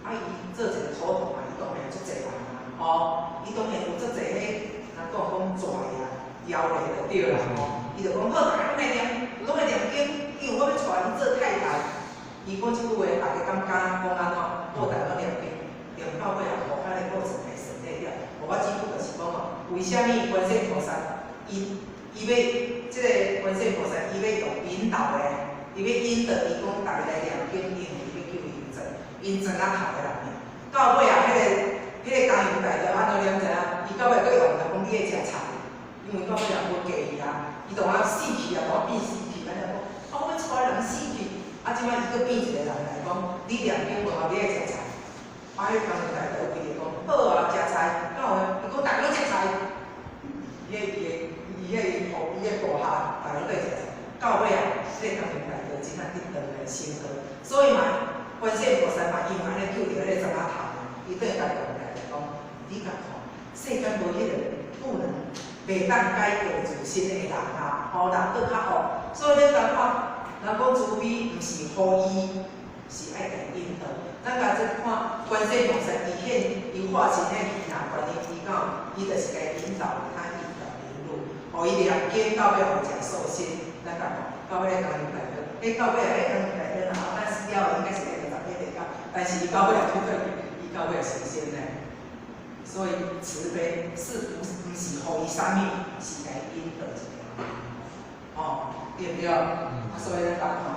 啊伊做一个土頭嘛，伊當然足濟人啊，吼，伊當然有足濟彼，人講講跩啊，枵咧就對啦吼。伊就講好，大家攏來念，攏來念經，因為我欲娶伊做太太。伊講這句話，大家感覺講按怎？好，大家攏念經，念到尾啊，予彼个過程來省略掉。我只不過是講哦，為啥物觀世音菩薩，伊欲這个觀世音菩薩，伊欲用引導的，伊欲引導伊講逐家來念經，因為伊欲救𪜶濟，𪜶濟仔頭的人命。到尾啊，彼个工洋大道按怎念知影？伊到尾閣用來講你愛食菜，因為到尾也無嫁伊啊，伊就啊死去啊，大變死去，按呢講，啊我欲娶人死去，啊這擺伊閣變一個人來講，你念經無效，你愛食菜。啊，彼工洋大道規个講好啊，食菜，敢有閒？伊講逐家攏食菜，伊个伊个伊彼個伊个部下，逐家攏在食菜。到尾啊，這个工洋大道真正得道來成道，所以嘛，觀世音菩薩嘛，因為按呢救著彼個查某頭，伊轉共講來講，你共看，世間無彼個不能袂當改過自新的人啊，吼，人閣較惡，所以你感覺人講慈悲毋是予伊，是愛共引導。咱共這看觀世音菩薩，伊現伊化身彼個羈那觀音，伊講伊就是共引導他一條明路，予伊念經到尾予食素心。咱共看到尾工洋大道，彼到尾啊，彼工洋大道若咱死了應該是會十八地到，但是伊到尾也出去，伊到尾成仙呢。所以慈悲是毋是予伊啥物，是共引導一條。哦，對毋對？啊，所以咱共看，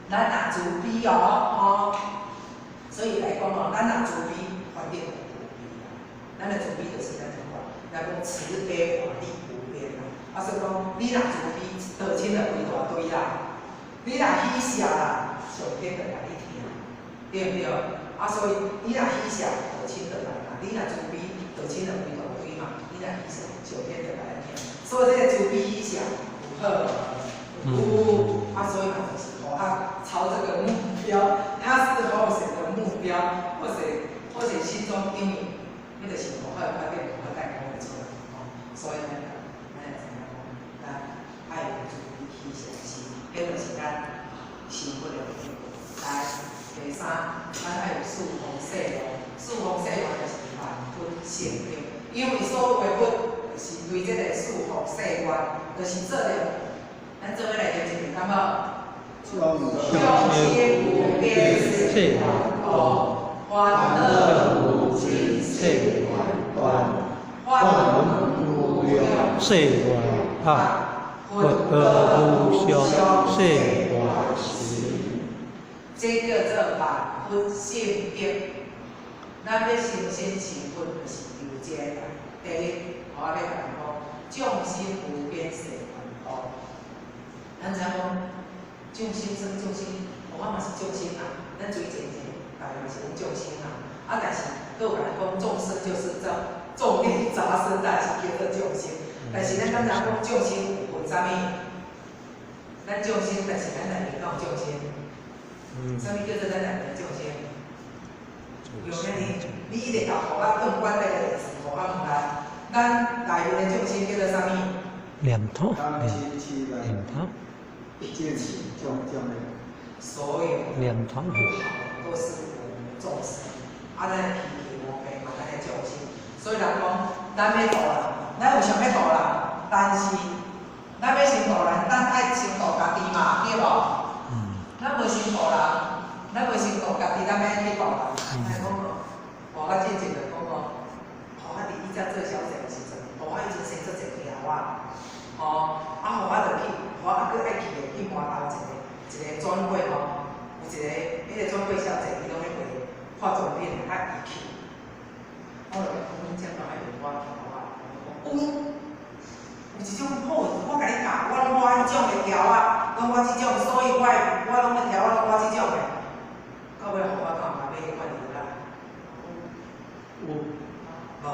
咱若慈悲哦，吼，所以來講哦，咱若慈悲，反正就慈悲啦。咱的慈悲就是咱怎講，咱講慈悲法力無邊啦。啊，所以講，你若慈悲，道親就規大堆啦。你若喜捨啦，上天就共你聽，對毋對？啊，所以你若喜捨，道親就來嘛。你若慈悲，道親就規大堆嘛。你若喜捨，上天就共咱聽。所以這個慈悲喜捨有好無？有。啊，所以嘛就是予他朝這個目標，他是予誰的目標，或者心中因為彼就是無好的觀點，無法帶講會出來吼。所以咱咱會知影講，咱愛有慈悲喜捨心，彼就是咱生活的目標。來，第三，咱愛有四弘誓願，四弘誓願就是萬佛成德，因為所有的佛就是對這個四弘誓願，就是做著，咱做伙來念一遍，敢無？眾生無邊誓願度，煩惱無盡誓願斷，法門無量誓願發，福德無上誓願持。這叫做萬佛成德。咱欲成仙成佛，就是求這個啦。第一，我欲共講，眾生無邊誓願度。咱知影講，眾生算眾生，我嘛是眾生啊。咱水前前，大家嘛是講眾生啊。啊，但是閣有人講眾生就是這眾內雜生，但是叫做眾生。但是咱敢知影講眾生有分啥物？咱眾生，但是咱內面敢有眾生？啥物叫做咱內面眾生？用遐爾，你一直共予我更管那個電視，予我問咱，咱內面的眾生叫做啥物？念頭，念頭，一切眾生的，所有念頭不好都是我們眾生，啊，咱的脾氣毛病嘛，咱的眾生。所以人講，咱欲度人，咱有想欲度人，但是咱欲先度人，咱愛先度家己嘛，對無？咱無先度人，咱無先度家己，咱欲去度人。咱講哦，我進前就講哦，予我佇以前做小姐的時陣，予我以前生做一個橋仔，吼，啊，予我就去，予我猶閣愛去的去饅頭一個一個專櫃吼，有一個彼個專櫃小姐，伊攏咧賣化妝品的，啊，伊去，我就講恁這敢愛賣我橋仔？有，有一種好，我共你教，我攏抹彼種的橋仔，攏抹這種，所以我攏咧橋仔攏抹這種的。到尾予我敢有買彼款藥仔？有，無，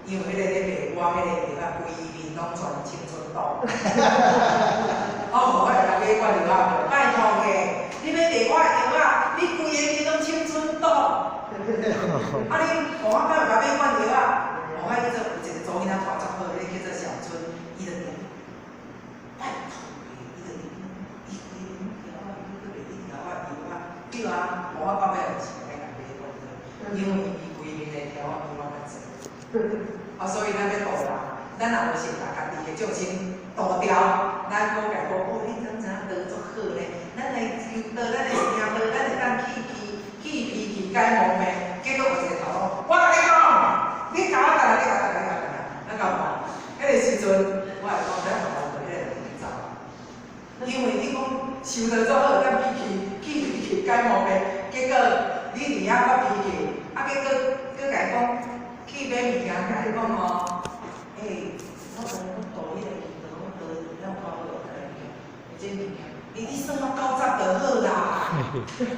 因為彼個咧賣我彼個藥仔，規面攏全青春痘。我予我來買款藥仔無？拜託个，你欲賣我的藥仔，你規个面攏青春痘。啊，你予我敢有共買款藥仔？予我去做有一個查某囡仔看足好，彼個叫做小春，伊就念，拜託个，伊就念，伊規個面對啊，無我到尾就是愛共買講因為伊規面的條仔比我較濟。啊，所以咱欲度人，咱若無先共家己的眾生度掉，咱閣共講，哦，你敢知影道足好咧？咱來求道，咱來行道，咱會當去脾去脾氣改毛病，結果有一個頭講，我共你講，你共我等下，你共我等下，你共我等下，咱講無？彼個時陣，我會講，咱後來就彼個人去走，因為你講修道足好，咱脾氣去脾氣改毛病，結果你佇遐發脾氣，啊，結果閣共伊講去買物件，共你講吼，欸，我共你講度彼個祈禱，我度了有夠好，這物件，你算到90就好啦。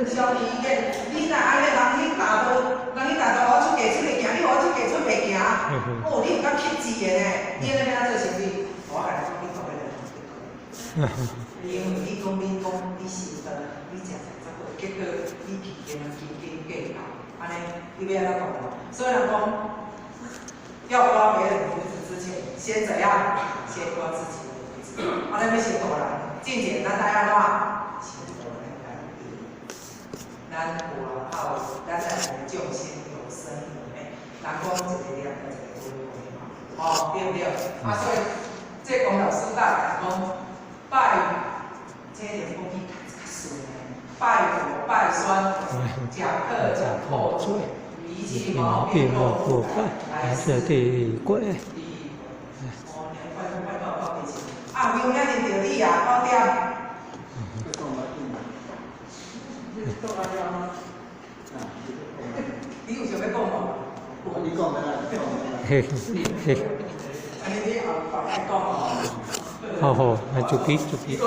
小氣嘅，你若按呢人去大道，人去大道我出嫁出來行，你予我出嫁出袂行，哦，你有夠克制的呢？你按呢欲按怎做生意？我共你講，你做彼個人因為你講你修道，你食菜足好，結果你脾氣嘛斤斤計較，按呢你欲按怎講？所以人講，要刮別人鬍子之前，先怎樣？先刮自己的鬍子。啊，咱欲先度人，進前咱愛按怎？先度咱家己。咱有外口，咱來眾生有生有滅，人講一個念一個輪迴嘛，哦，對毋對？啊，所以這龔老師大講拜，這個講起較較順的，拜佛拜孫，講課講破嘴，脾氣毛病若不改，來世地獄鬼。哦，你拜佛拜到到底是？啊，有影認著你啊，九點。你講來聽。你講來了嗎？啊，你有想欲講無？你講來，你講來。嘿嘿。按呢你後擺愛講哦。好好，來做起做起。伊講，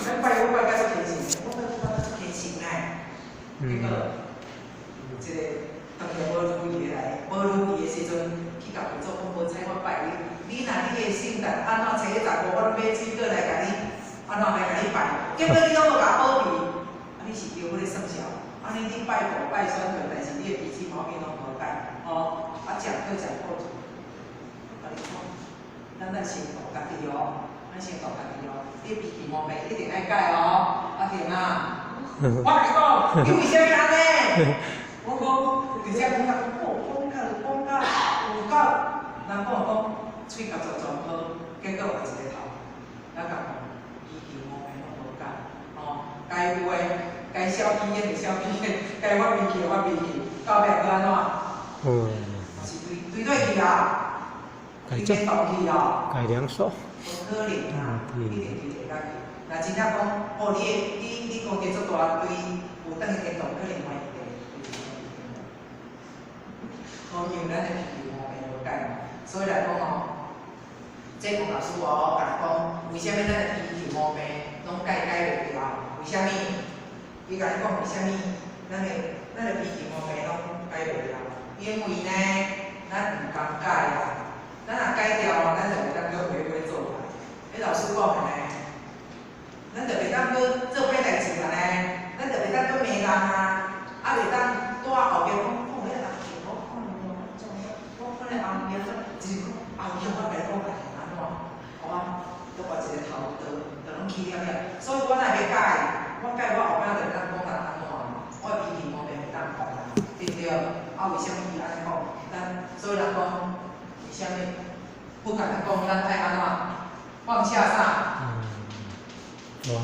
咱拜佛拜甲足虔誠，我拜佛拜甲足虔誠呢。結果有這個當日無如意的來，無如意的時陣，去共佛祖講，無彩我拜你，你若你的聖誕按怎初一十五，我攏買水果來共你，按怎來共你拜，結果你攏無共我保庇，啊你是叫彼個算數？按呢你拜佛拜選對，但是你的脾氣毛病攏無改，吼，啊講課講破嘴，我共你講，咱愛先度家己哦，咱先度家己哦，你脾氣毛病一定愛改哦，阿婷啊，我共你講，你為啥物按呢？我講，而且講甲講，講甲講甲有夠，人講講喙角全全好，結果換一個頭，咱共講脾氣毛病攏無改，吼，該有的該小氣的就小氣的，該發脾氣的發脾氣，到尾閣按怎？嘛是對對對去啊，對天動去哦。改兩手。無可能啊，一定對一個去。若真正講，哦，你的你你攻擊足大，對有轉去天堂，可能嘛會對。哦，因為咱的脾氣毛病無改嘛，所以來講吼，這龔老師哦，共你講，為啥物咱的脾氣毛病攏改改袂掉？為啥物？伊共你講為啥物？咱的脾氣毛病攏改袂掉？因為呢，咱毋甘改啊。咱若改掉哦，咱就袂當閣為非作歹。彼老師講的呢，咱就袂當閣做歹代誌啊呢，咱就袂當閣罵人啊，啊袂當蹛後壁講，講彼個阿伯，我看伊哦，怎我看咧後壁怎，就是講後壁我共你講家己按怎，我閣換一個頭刀，就攏起了了。所以我若欲改，我改我後擺就袂當講人按怎，我的脾氣毛病袂當改啊，對毋對？啊，為啥物伊按呢講？咱所以人講，為啥物？不共咱講，咱愛按怎？放下啥？嗯，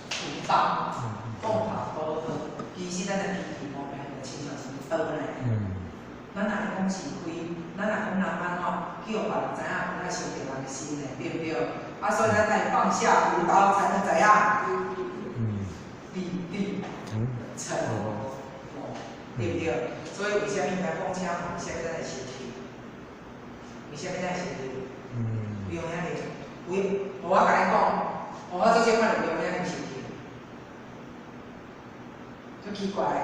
屠刀，放下屠刀。其實咱的脾氣毛病就親像是刀呢。咱若講是非，咱若講人按怎，叫予別人知影，有愛傷著人的心呢，對毋對？啊，所以咱愛放下屠刀，才能怎樣？立地成佛，對毋對？所以為啥物來講請？為啥物咱會生氣？為啥物咱會生氣？不用遐爾，有，我共你講，我做這款就不用遐爾生氣，足奇怪的，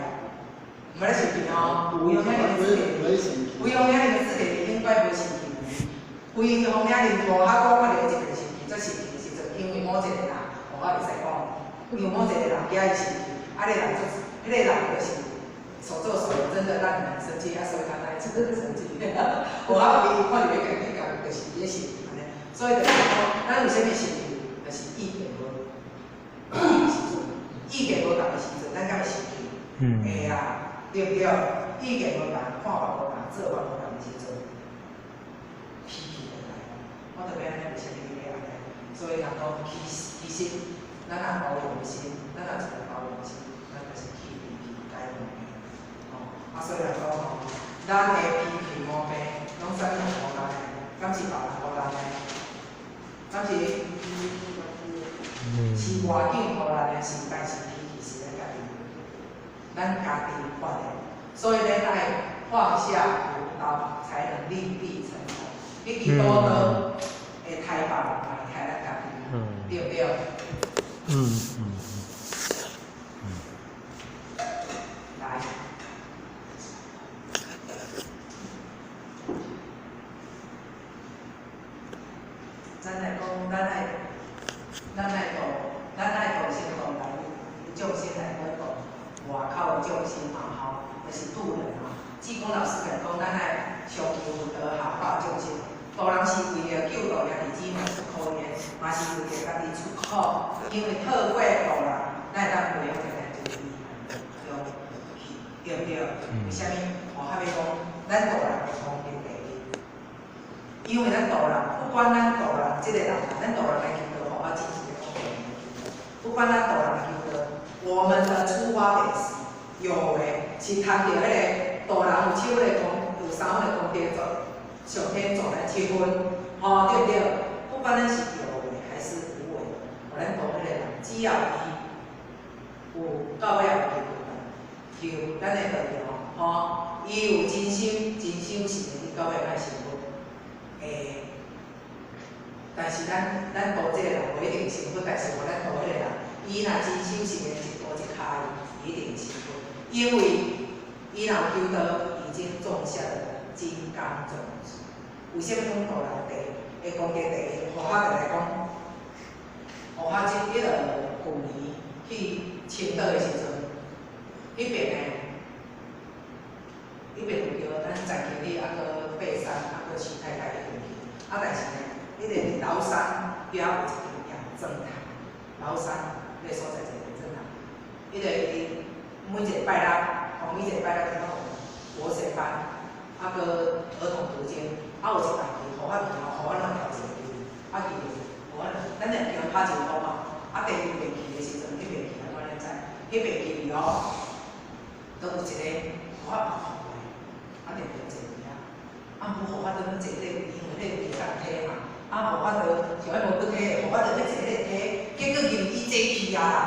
毋捌咧生氣吼，有用遐爾字典，有用遐爾字典應該無生氣。有用遐爾無哈講，我就一邊生氣，做生氣的時陣，因為某一個人，我袂使講，因為某一個人惹伊生氣，啊，彼個人做，彼個人就是所作所為真的讓你很生氣，啊，所以他那一次真的生氣。我啊，伊看著咧共你講，就是伊咧生氣按呢。所以就是講，咱為啥物生氣？就是意見無時陣，意見無仝的時陣，對毋對？意見無仝，看法無仝，做法無仝的時陣，脾氣就來。我特別按呢，為啥物你欲按呢？所以人講，其實，咱若包容心，咱若一個包容心，咱就是去脾氣改毛病。吼，啊，所以人講吼，咱的脾氣毛病，攏啥物人予咱的？敢是別人予咱的？敢是？是外境予咱的，是，但是脾氣是咱家己，咱家己發的。所以咱愛放下屠刀，才能立地成佛。你去刀刀會刣別人，嘛會刣咱家己，對毋對？嗯嗯嗯。來。咱來講，咱愛度，咱愛度先度來眾生來講度外口的眾生嘛吼，就是度人嘛。濟公老師共講，咱愛上求佛道，下化眾生。度人是為著救度兄弟姊妹出苦難，嘛是為著家己出苦。因為透過度人，咱會當培養一個慈悲去，對毋對？為啥物？吼，哈欲講，咱度人的功德第一。因為咱度人，不管咱度人這個人，咱度人來求道，吼，我真是個講不管咱度人來求道，我們的出發點是有的，是讀著彼個度人有七分的功，有三分的功德做，上天助咱七分，吼，對毋對？不管咱是有為還是無為，咱度彼個人，只要伊有到尾也有求求咱的道場，吼，伊有真心真修行的，伊到尾愛成佛。欸，但是咱度這個人無一定成佛，但是無咱度彼個人，伊若真修行的，一步一跤伊一定成佛，因為伊若有求道，已經種下了金剛種子。為啥物講度人第會功德第一？護法就來講，護法這彼個舊年去青島的時陣，彼邊呢，彼邊有叫咱陳經理，啊閣爬山，啊閣徐太太一起去。啊，但是呢，彼個佇崂山遐有一間養正堂，崂山彼個所在一個養正堂，彼個伊每一個拜六，吼每一個拜六聽講有國小班，啊閣兒童讀經，啊有一擺去，護法去吼，護法攏調一個去，啊去護法，咱會叫拍招呼嘛，啊第二遍去的時陣，彼遍去啊，我咱知，彼遍去哦，都有一個護法嘛看過，啊定定坐佇遐，啊無護法就欲坐咧，因為咧有共梯嘛，啊護法就想欲無閣梯，護法就欲坐咧梯，結果入伊坐去啊啦，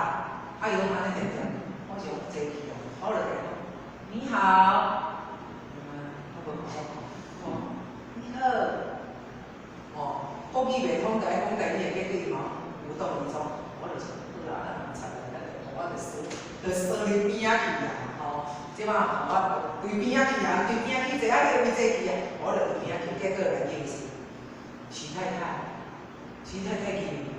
啊伊講按呢定定，我想坐去啊，我就共伊講，你好，我無看我看，哦，你好，哦，國語袂通，就愛講台語的，結果伊嘛無動於衷，我就想，好啊，咱毋插伊，咱就護法就踅，就踅入邊仔去啊，吼，這擺護法對邊仔去啊，對邊仔去坐啊，你位坐去啊，我就對邊仔去，結果來應是徐太太，徐太太去，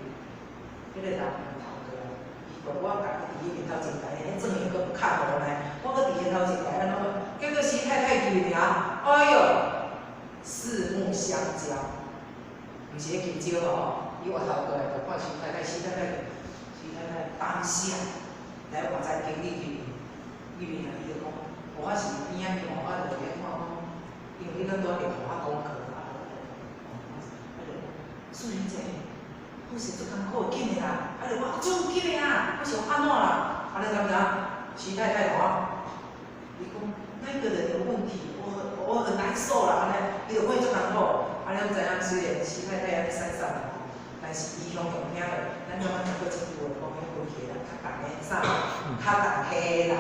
彼個人頭過來，伊怪我家己佇伊面頭前台，彼妝又閣較糊呢，我閣佇伊頭前台按怎，結果徐太太去爾，哎喲，四目相交，毋是咧求招吼，伊回頭過來就看徐太太，徐太太，徐太太當下來換陳經理去，入面啊，伊就講，我是邊仔面，我就佇咧看講，因為彼陣拄仔佇互我功課啊，啊就素雲姐，好勢足艱苦，緊的啦，啊就我足緊的啦，我想按怎啦，啊你知毋知影？徐太太講，伊講那個人有問題，我很難受啦，按呢，伊就講伊足艱苦，啊你毋知影，雖然徐太太佇山上，但是伊鄉中聽著，咱感覺聽過這句話，講彼運氣的人較重的啥，較重黑的人，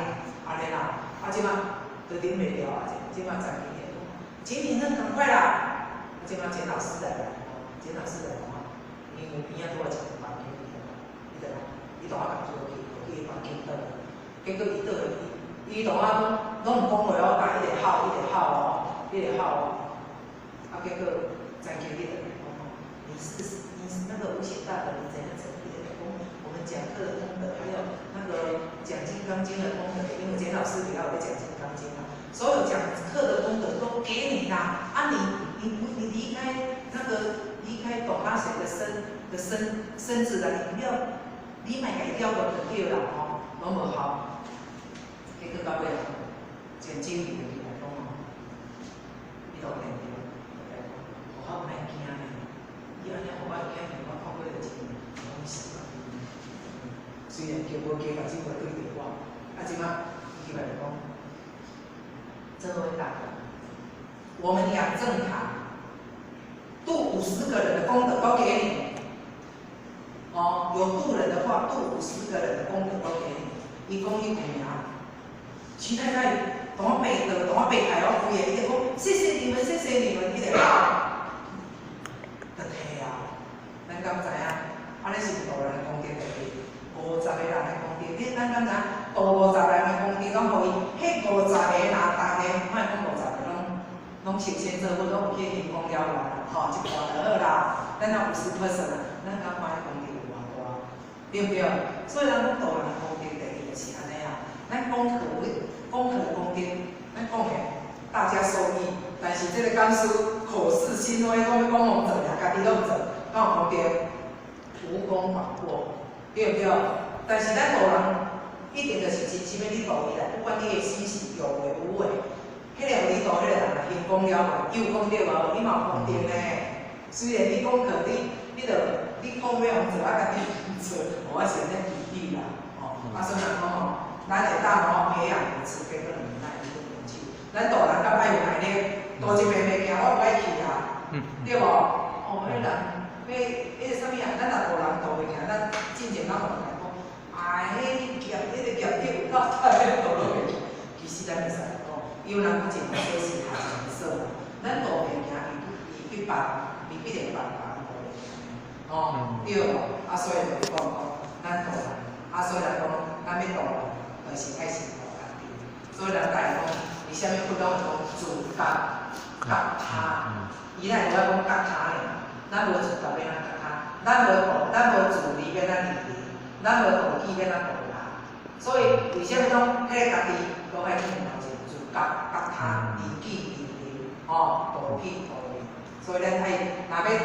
按呢啦，啊這擺都頂袂牢啊，這擺陳經理講，請你那趕快啦，啊這擺簡老師來啦，簡老師來講，因為邊仔拄仔一個房間佇遐，伊就來，伊同我共出去，去房間轉來，結果伊倒來，伊同我講，攏毋講話哦，但一直哭，一直哭哦，一直哭哦，啊結果陳經理就來講，你是那個無顯大德，你怎樣怎樣？伊就講我們講課的功德，還有那個講金剛經的功德，因為簡老師比較會講金剛經嘛，所有講課的功德都給你啦。啊你離開那個離開董阿水的身子啦，你不要，你莫共伊了無就對啦吼，攏無效。結果到尾，前經理就入來講吼，伊就電著，就來講，予我莫驚呢，伊按呢予我驚，我看過就真攏死。雖然叫無加，目睭無對著我，啊，這馬伊入來就講，這位大哥，我們養正堂，度50個人的功德都給你。哦，有度人的話，度50個人的功德都給你。伊講伊有名，徐太太同我白的，同我白開我規個，伊就講謝謝你們，謝謝你們，伊就啊，就退啊。咱敢知影？按呢是度人的功德第一，五十個人的功德，你咱敢知影？度五十個人的功德，攏予伊，彼五十個若逐个，莫講五十個攏攏修仙做佛，攏有去行功了完，吼，一半就好啦。咱若50% 啊，咱敢看彼功德有偌大，對毋對？所以人講度人的功德第一就是按呢啊。咱講課講課的功德，咱講的大家受益，但是這個講師口是心非，講欲講予做，家己攏毋做，敢有功德？無功而過，對毋對？但是咱度人一定就是真心欲去度伊啦，不管你的心是有為無為，彼個予你度彼個人行功了完，伊有功德無？你嘛有功德呢。雖然你講課，你你著你講欲予做，啊家己毋做，我是按呢比喻啦，吼。啊，所以人講吼，咱會當吼培養慈悲跟忍耐跟勇氣。咱度人敢愛有耐力，度一遍袂行，我無愛去啊，對無？哦，彼人，彼彼個啥物啊？咱若度人度袂行，咱進前咱嘛會講，哎，彼業彼個業力有夠大，度攏袂行。其實咱會使講，因為人講一無所事，下一無所啦。咱度袂行，未必別，未必定別人度袂行。哦，對無？啊，所以就講講，咱度人，啊，所以來講，咱欲度人，就是愛先度家己。所以人家會講，為啥物佛攏會講自覺覺他？伊咱會講覺他呢？咱無自覺欲按怎覺他？咱無度，咱無自利欲按怎利己？咱無度己欲按怎度人？所以為啥物講彼個家己攏愛去頭前自覺覺他，利己利人，吼，度己度人。所以咱愛若欲度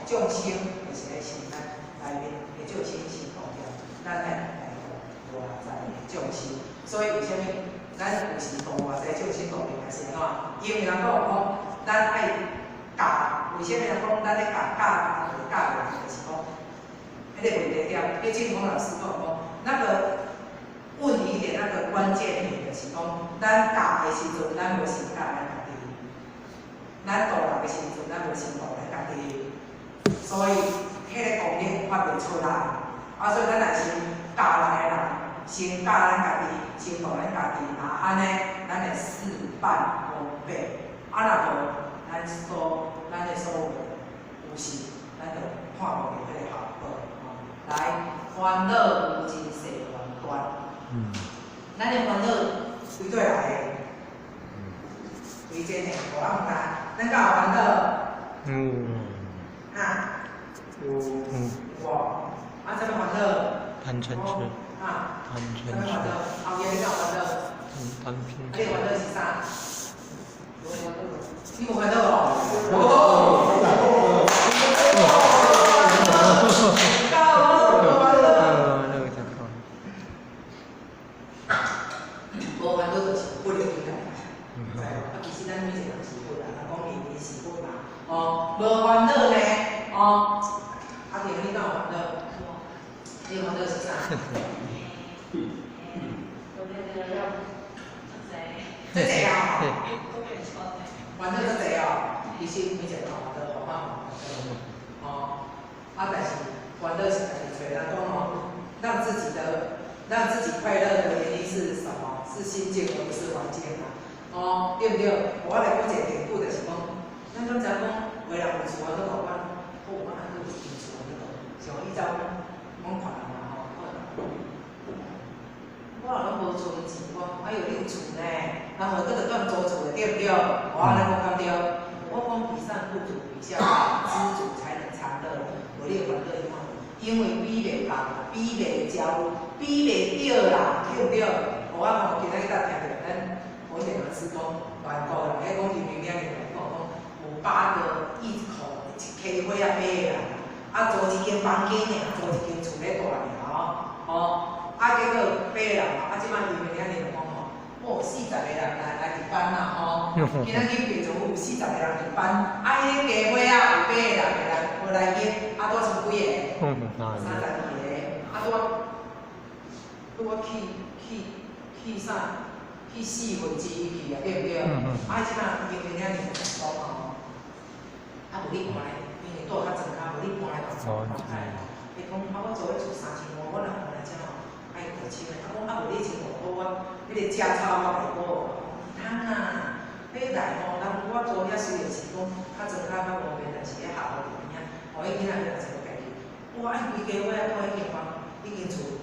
眾生，就是愛先咱內面的眾生先度掉，咱愛來度外在的眾生。所以為啥物咱有時度外在眾生度袂來是按怎？因為人講講，咱愛教，為啥物人講咱咧教教教教人，就是講，彼個問題點，彼正峰老師講講，那個問題點，那個關鍵點就是講，咱教的時陣，咱無先教咱家己；咱度人的時陣，咱無先度咱家己。所以，彼個功力發袂出來。啊，所以咱若是教來的人，先教咱家己，先度咱家己，若按呢，咱會事半功倍。啊，若無，咱的所有有時，咱就看無著彼個效果。來，煩惱無盡誓願斷。咱的煩惱對佗來的？對真的，無暗知。咱敢有煩惱？有。哈？有。有。無。啊，啥物煩惱？貪嗔痴。啊？貪嗔啥物煩惱？後日你敢有煩惱？貪嗔啊，你的煩惱是啥？你無煩惱哦？哦。夠無煩惱。那個講錯。無煩惱就是佛的境界。知無？啊，其實咱每一個人是佛啦，人講人人是佛嘛。哦，無煩惱呢？哦，阿婷，你敢有煩惱？你的煩惱是啥？這濟啊！煩惱足濟哦，其實每一個人煩惱，好嘛哦，啊，但是煩惱是家己揣，人講哦，讓自己快樂的原因是什麼？是心境，而不是環境啊。哦，對毋對？我來講一個典故，就是講，咱敢知影講，有的人有厝啊，閣無阮，好，我還閣有一間厝啊，閣像以前阮看人嘛吼，我若攏無存錢，我哎喲，你有厝呢，人話閣著踮租厝的，對毋對？我按呢講敢對？我講比上不足，比下知足才能長樂。無你的煩惱伊看，因為比袂夠，比袂焦，比袂著啦，對毋對？我吼今仔日才聽著咱我電腦師講，萬國人，彼講移民了，伊講講有八個一口一溪伙仔買的啦，啊租一間房間爾，租一間厝咧住爾吼，吼，啊結果八個人嘛，啊這擺移民了，伊就講吼，哦40個人來來今仔日白族有40个人伫班，啊，彼个家伙仔有八个人会来无来去，啊，拄剩几个？32个，啊，拄仔去去啥？去1/4去啊，對毋對？啊，這擺因為遐爾成功吼，啊，無你搬來，因為住較莊跤，無你搬來講講開。伊講啊，我租彼厝3500，我若搬來遮吼，愛倒錢的。啊，講啊，無你1500，我彼個價差我會補。毋通啊，你來吼，人我租遐雖然是講較莊跤較無便，但是咧學校佇邊仔，予彼囡仔去做家己。哇，伊規家伙仔住彼間房，彼間厝，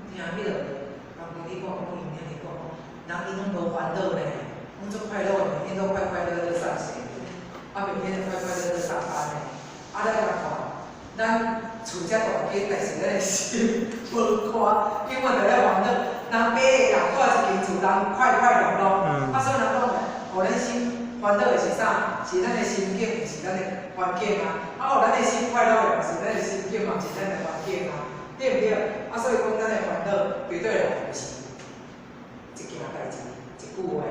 聽彼個人經理講，講因遐爾講，人𪜶攏無煩惱呢，攏足快樂，每天都快快樂樂上學，啊，每天都快快樂樂上班呢。啊，咱來看，咱厝遮大間，但是咱的心無寬，永遠佇咧煩惱。人八個人住一間厝，人快快樂樂。啊，所以人講，予咱心煩惱的是啥？是咱的心境，毋是咱的環境啊。啊，予咱的心快樂的嘛是咱的心境嘛，毋是咱的環境啊，對毋對？啊，所以講咱的煩惱絕對毋是一件代誌，一句話，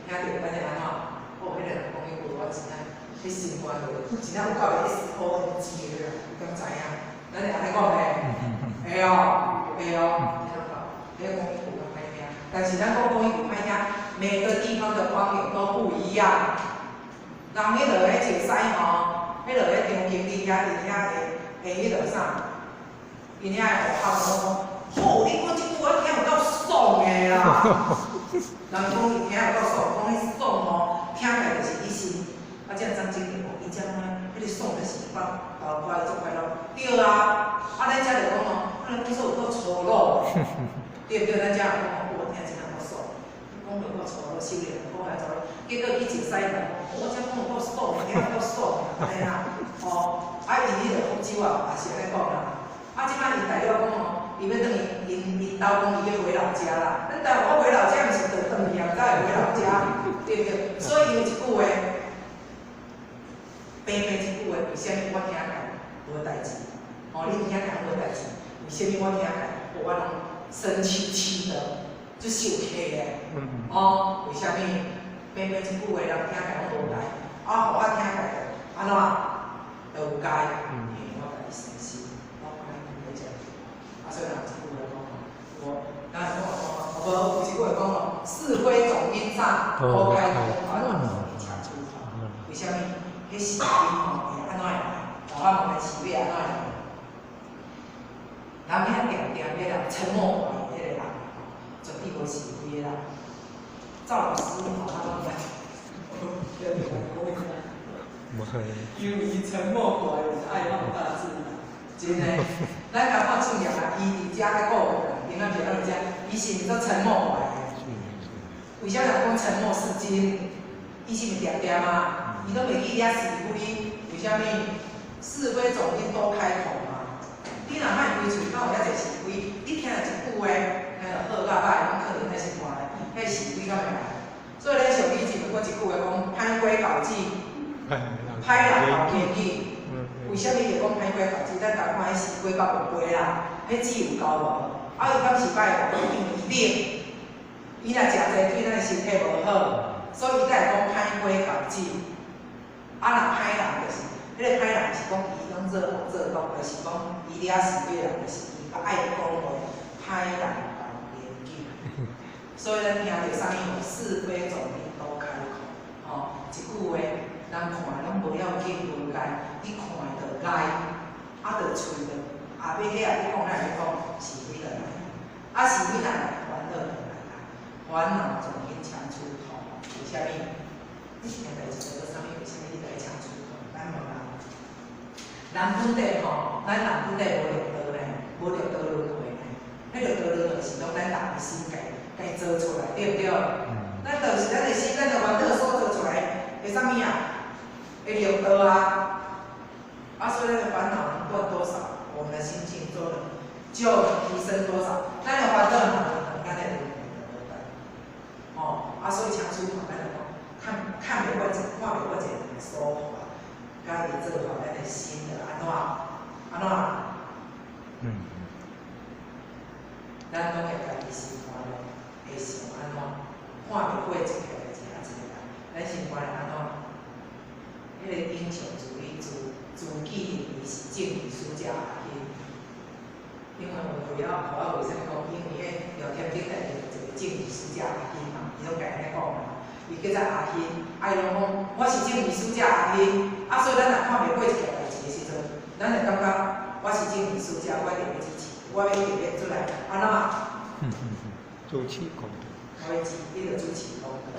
聽著咱會按怎？哦，彼個人講彼句話，我真正彼心肝內真正有夠會 SONG 的啦，你敢知影？咱會按呢講袂？會哦，會哦，你講彼句較歹聽，但是咱講彼句歹聽，每個地方的方言都不一樣。人彼落彼石西吼，彼落彼張經理遐，𪜶遐會彼落啥？𪜶遐會學校講，好，你講這句我聽有夠爽的啦。人講伊聽有夠爽，講彼爽吼，聽起來就是伊心。啊，這張經理講，伊這樣彼個爽就是放包括伊足快樂。對啊，啊，咱遮就講吼，啊，人講說有夠粗魯，對毋對？咱遮講吼，我聽真夠爽，講有夠粗魯，修煉講較粗魯，結果去石西人講，我這講有夠爽，聽有夠爽，按呢啦，吼，啊，𪜶彼個福州啊，也是按呢講啦。啊，這擺𪜶大了講吼，伊欲轉去，𪜶𪜶兜講伊欲回老家啦。咱台灣講回老家，毋是就轉去啊，毋知會回老家，對毋對？所以有一句話，平平一句話，為啥物我聽來無代誌？吼，你聽來無代誌，為啥物我聽來，我攏生氣氣的，就受氣的。哦，為啥物？平平一句話，人聽來攏無代，啊，予我聽來就按怎？就有解。嘿，我家己生心，我安呢咧講。啊，所以人有一句話講吼，我，人講講，無有一句話講吼，是非總因啥，多開口，煩惱總因搶出頭。為啥物？彼是非吼會按怎會來？我問你是非按怎會來？人遐定定彼人沉默寡言彼個人吼，絕對無是非的啦。趙老師吼，他攏知。因為沉默寡言，愛好大自然。真的，咱共看唱業啊，伊佇遮咧顧人，頂仔是攏佇遮，伊是毋是做沉默寡言？為啥人講沉默是金？伊是毋是定定啊？伊攏袂去惹是非，為啥物？是非總因多開口嘛。你若莫開喙，哪有遐濟是非？你聽著一句話，聽著好佮歹，攏可能在心肝內，彼是非敢會來？所以咱俗語前面講一句話講歹過猴子，歹人猴言語。為啥物會講歹過猴子？咱共看彼是非甲無非啦，彼子有夠無？啊，伊敢是歹人？因為伊冷，伊若食濟對咱的身體無好，所以伊才會講歹過猴子。啊，若歹人就是，彼個歹人是講伊攏做惡做惡，就是講伊惹是非人，就是伊較愛講話，歹人猴言語。所以咱聽著啥物是非總因多開口，吼，一句話，人看攏無要緊，無解，你看就礙，啊，就喙就，後尾遐你講咱會講是非就來，啊是非若來，煩惱就來啦，煩惱總因搶出頭，為啥物？你聽代誌做啥物？為啥物你就愛搶出頭？咱問人，人本底吼，咱人本底無六道呢，無六道輪迴呢。彼六道輪迴是攏咱人的心家家做出來，對毋對？咱就是咱的心，咱的煩惱所做出來的啥物啊？的六道啊！啊，所以咱的煩惱能斷多少，我們的心境就能就提升多少。咱的煩惱若無斷，咱的輪迴就無斷。哦，啊，所以搶出頭，咱就講，看看袂過一，看袂過一個人的所法，佮伊做法，咱的心就按怎按怎？咱攏會家己心肝內會想按怎，看袂過一個代誌，啊一個人，咱心肝会按怎？彼个英雄主义自自己认为是正义使者阿欣，因为有了予我为啥物讲？因为彼聊天顶内面有一个正义使者阿欣嘛，伊拢家按呢讲嘛，伊叫做阿欣，啊伊拢讲我是正义使者阿欣，啊所以咱若看袂过一件代志的时阵，咱会感觉我是正义使者，我一定欲支持，我欲一定欲出来，按怎？主持公道。我欲主，你著主持公道，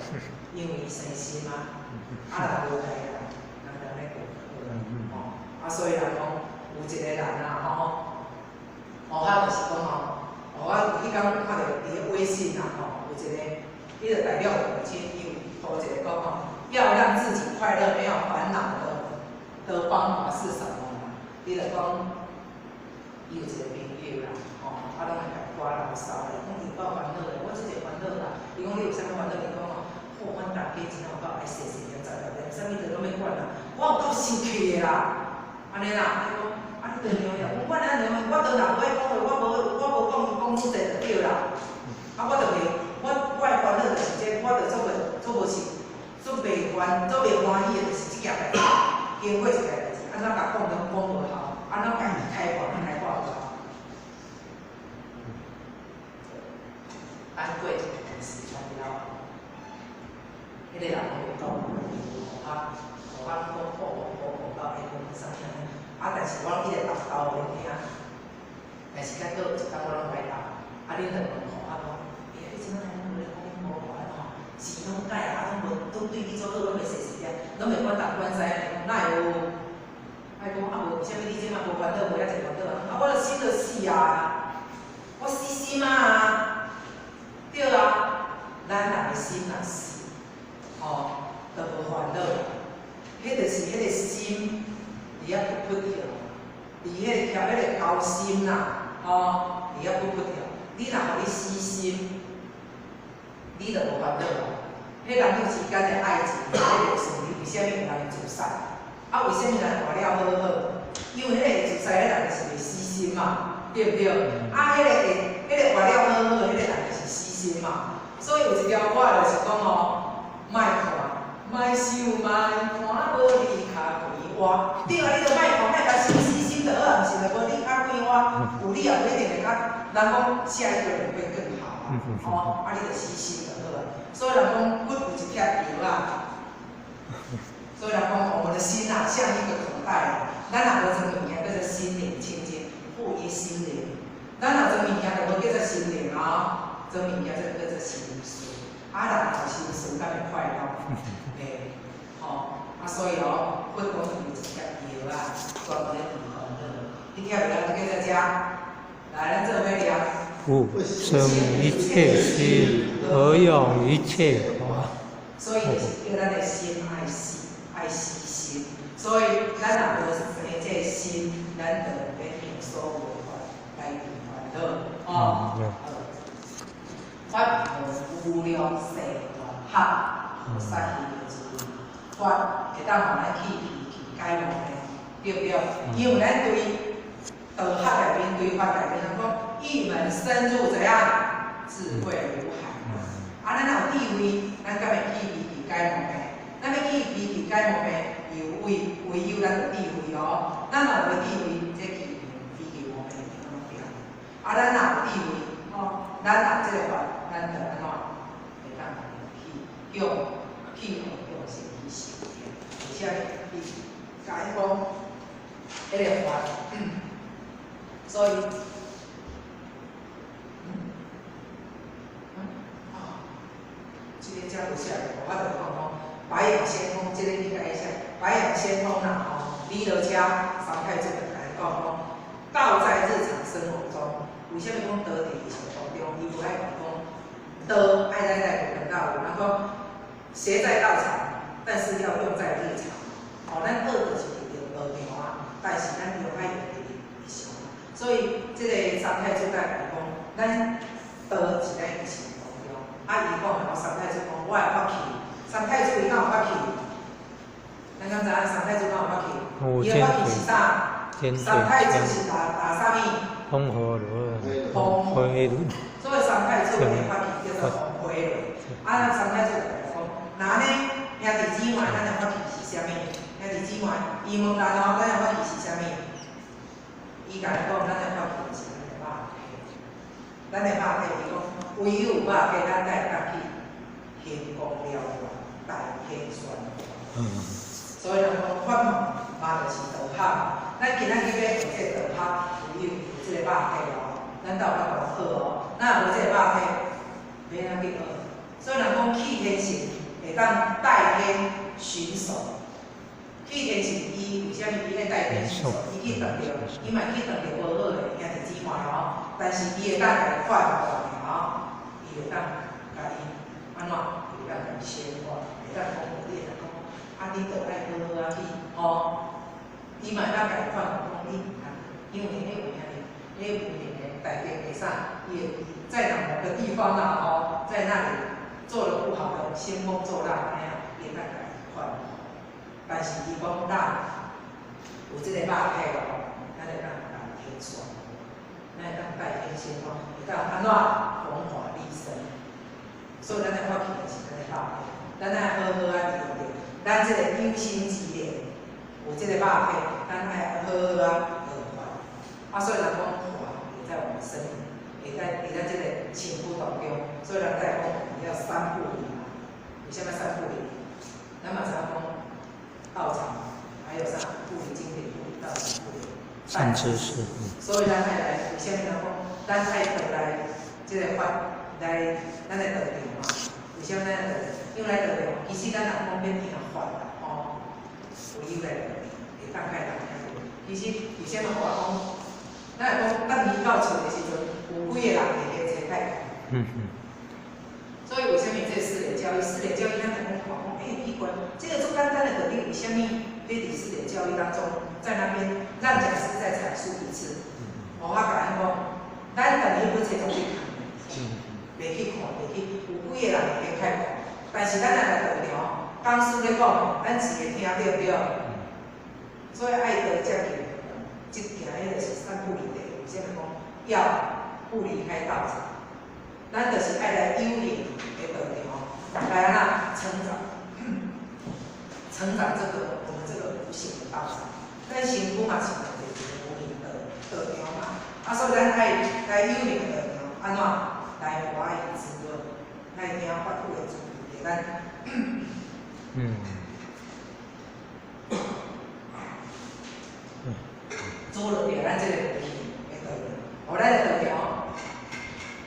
因为伊生心啊，啊若无来啊，人就按呢过吼，啊所以人讲有一个人啊吼，哦，啊就是讲吼，哦我彼工看著伫咧微信啊吼，有一个，彼个代表有亲伊有予一个讲吼，要讓自己快樂沒有煩惱的方法是什麼嘛？伊就講，伊有一個朋友啦，吼，啊攏會共發牢騷咧，講伊有夠煩惱的，我這個煩惱啦。伊講你有啥物煩惱？伊講吼，哦，阮大家真有夠愛細細念，十條念，啥物都攏免管啦，我有夠生氣的啦，按呢啦，伊講，啊你著讓伊，我哪讓伊，我都若無愛講話，我無講伊講愈濟就對啦。啊，我就袂，我的煩惱就是這，我就做袂做無是，做袂歡做袂歡喜的，就是這件代誌，經過一件代誌，按怎共講攏講無效，按怎共伊開話開話無效。按過一段時間了後，彼個人攏會講，予我講講講講到會講啥物安呢？啊，但是我攏一直豆豆予𪜶聽，但是結果一工我攏無愛答。啊，恁就問予我講，欸，你這擺攏無咧講恁無安怎？是攏改啊，攏無，攏對你做好，攏袂細細念，攏袂管東管西按呢講，哪會有？啊，伊講啊無，為啥物你這擺無煩惱，無遐濟煩惱啊？啊，我著心著死啊，我死心啊，對啊，咱人的心若死，吼，就無煩惱。彼就是彼個心佇遐噗噗跳，佇彼個跳彼個高心啦，吼，佇遐噗噗跳。你若予你死心，你就無煩惱啊。彼男女之間的愛情，彼個順利，為啥物有人會自殺？啊，為啥物人活了好好？因為彼個會自殺的人就是袂死心嘛，對毋對？啊，彼個會，彼個活了好好，彼個人就是死心嘛。所以有一條歌就是講吼，莫看，莫想，莫看，無你較快活。對啊，你著莫看，莫共想死心就好啊，毋是就無你較快活，有你也無一定會較，人講下一個人會更好啊，吼，啊你著死心就好啊。所以人講骨有一帖藥啊，所以人講我們的心啊，像一個口袋啊，咱若無裝物件叫做心靈清淨，賦予心靈。咱若裝物件就無叫做心靈啊，裝物件就叫做心事。啊，人若有心事，敢會快樂？嘿，吼，啊，所以哦，佛講有一帖藥啊，專門咧治煩惱。彼帖藥叫做啥？來，咱做伙念。五生一切心，何用一切法？所以就是叫咱的心愛死，愛死心。所以咱若無生這個心，咱就毋免用所有的法來治煩惱。哦，法無無量誓願學，菩薩行的智慧，法會當予咱去疲去解無呢？對毋對？因為咱對道學內面，對法內面，人講一門深入怎樣？智慧如海嘛。啊，咱若有智慧，咱敢會去疲去解無呢？咱欲去疲去解無呢？有為唯有咱有智慧哦。咱若無智慧，這去疲去無明攏對。啊，咱若有智慧，吼，咱若這個法，咱就按怎會當去向去予眾生去修煉，而且伊共伊講，彼個法，所以，哦，這個遮無寫，我就講講白馬仙翁，這個你該寫白馬仙翁啦吼，彌勒家三太子就共伊講講，道在日常生活中，為啥物講道佇日常當中？伊無愛講道愛來來無等到有，人講學在道場，但是要用在日常。哦，咱學就是佇道場啊，但是咱著愛用佇日常。所以這個三太子在講，咱道是咱日常當中。啊，伊講的三太子講，我的法器，三太子伊敢有法器？咱敢知影三太子敢有法器？伊的法器是啥？三太子是打啥物？風火輪。風火輪。所以三太子的法器叫做風火輪。啊，三太子就講，那呢，兄弟姊妹，咱的法器是啥物？兄弟姊妹，伊問咱哦，咱的法器是啥物？伊共咱講，咱的法器是咱的肉體。咱的肉體，伊講唯有肉體，咱才會當去興光了願，代天宣法。所以人講法門嘛，就是道學。咱今仔日欲學這個道學，唯有有這個肉體哦，咱才有法度好哦。咱若無這個肉體，欲按怎去學？所以人講氣天神會當代天巡狩。氣天神伊為啥物伊愛代天巡狩？伊去碰著，伊嘛去碰著無好的兄弟姊妹哦，但是伊會當共伊勸導爾哦，伊會當共伊按怎？伊會當共伊宣化，會當講，你會當講，啊，你著愛好好仔去吼。伊嘛會當共伊勸導講，你毋通，因為彼有影哩，彼有影的大家會啥？伊會在某個地方啊吼，在那裡做了不好的興風作浪按呢，伊會當共伊勸導。但是伊講咱有這個肉體哦，咱會當代天宣，咱會當代天先鋒，會當按怎弘法利生。所以咱的法器就是咱的肉體，咱愛好好仔利用著，咱這個有生之年有這個肉體，咱愛好好仔學法。啊，所以人講法會在我們身體，會在這個身軀當中，所以人才會講要三不離嘛。為啥物三不離？咱嘛知影講道場，還有啥？不離經典，不離道場，不離善知識。所以咱愛來，為啥物人講？咱愛倒來這個法來，咱來道場嘛？為啥物咱愛倒來？因為來道場，其實咱若講欲聽法啦，吼，有由來道場，會當共人聽著。其實為啥物予我講？咱若講等伊到厝的時陣，有幾个人會去揣太空？所以為啥物這四點教育？四點教育，咱來講看講，欸，奇怪，這個足簡單的道理，為啥物欲佇四點教育當中，在那邊讓講師再闡述一次？我共咱講，咱等於本冊總去看，袂去看，袂去，有幾个人會去開看？但是咱若來道場，講師咧講，咱只會聽對毋對？所以愛多接近，這行彼就是三不離地，為啥物講要不離開道場？咱就是愛來有形的道場，來按怎成長？成長這個我們這個無形的道場，咱身軀嘛是一個無形的道場嘛，啊，所以咱愛來有形的道場，按怎來華語滋潤，來聽法語的滋潤，咱。滋潤著咱這個無形的道場，予咱的道場，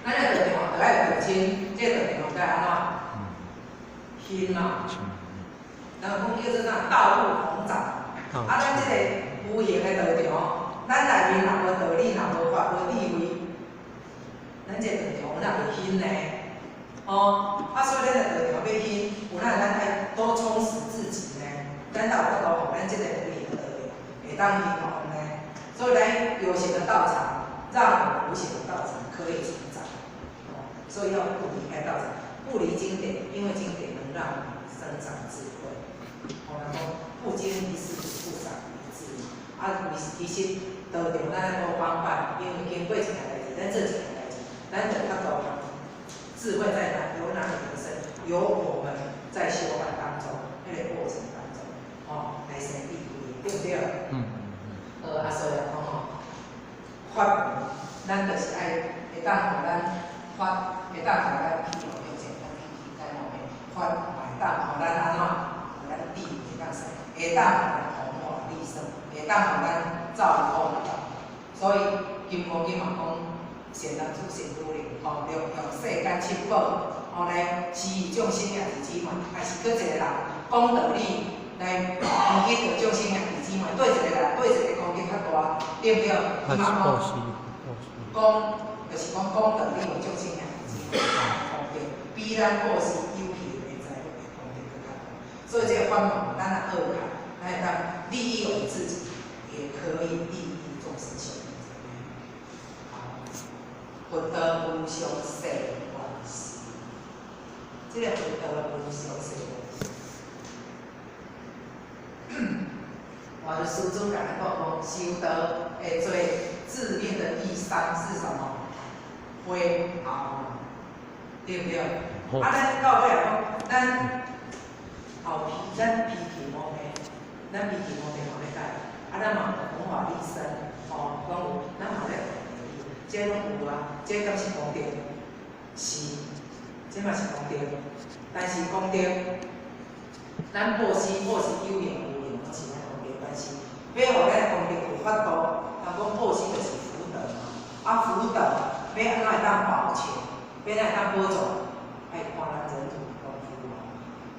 咱的道場著愛道親，這個道場該按怎？興嘛。人講叫做啥？道物宏長。啊，咱這個無形的道場，咱內面若無道理，若無法，無智慧，咱這個道場哪會興呢？哦，啊，所以咱的道場欲興，有哪咱愛多充實自己呢？咱才有法度予咱這個無形的道場會當興旺呢。所以咱有形的道場，讓我們無形的道場可以成長。哦，所以要不離開道場，不離經典，因為經典能讓我們生長智慧。哦，人講不經一事不長一智嘛。啊，其實道場咱愛多幫辦，因為經過一件代誌，咱做一件代誌，咱就較大項。智慧在哪？由哪裡而生？由我們在修法當中，那個過程當中，哦，來生智慧，對不對？嗯。啊，所以講吼，法門，咱就是愛會當予咱法，會當予咱去予正咱去去解吼，法會當予咱按怎？予咱智慧會當生，會當予咱弘法利生，會當予咱造功德。所以金剛經嘛講，善男子善女人，吼，用世間七寶，吼來施予眾生兄弟姊妹，還是閣一個人講道理來攻擊著眾生兄弟姊妹，對一個人對一個攻擊較大，對毋對？伊嘛講講，就是講講道理予眾生兄弟姊妹功德，比咱布施有形的財物的功德閣較大。所以這個法門，咱若學起來，咱會當利益我們自己，也可以利益眾生兄弟姊妹。好，佛道無上誓願事，這個佛道無上誓願事。我師尊共咱講講，修道的最字面的義三是什麼？火喉，對毋對？啊，咱到尾來講，咱后脾咱脾气毛病，咱脾气毛病嘛欲改，啊，咱嘛有弘法利生，吼，拢有，咱嘛咧学，这拢有啊，這敢是功德？是，這嘛是功德，但是功德，咱布施布施有形無形攏是咱功德，但是欲予咱的功德有法度，人講布施就是福德嘛，啊福德欲按怎會當保全，欲按怎會當保障，愛看咱忍辱的功夫啊。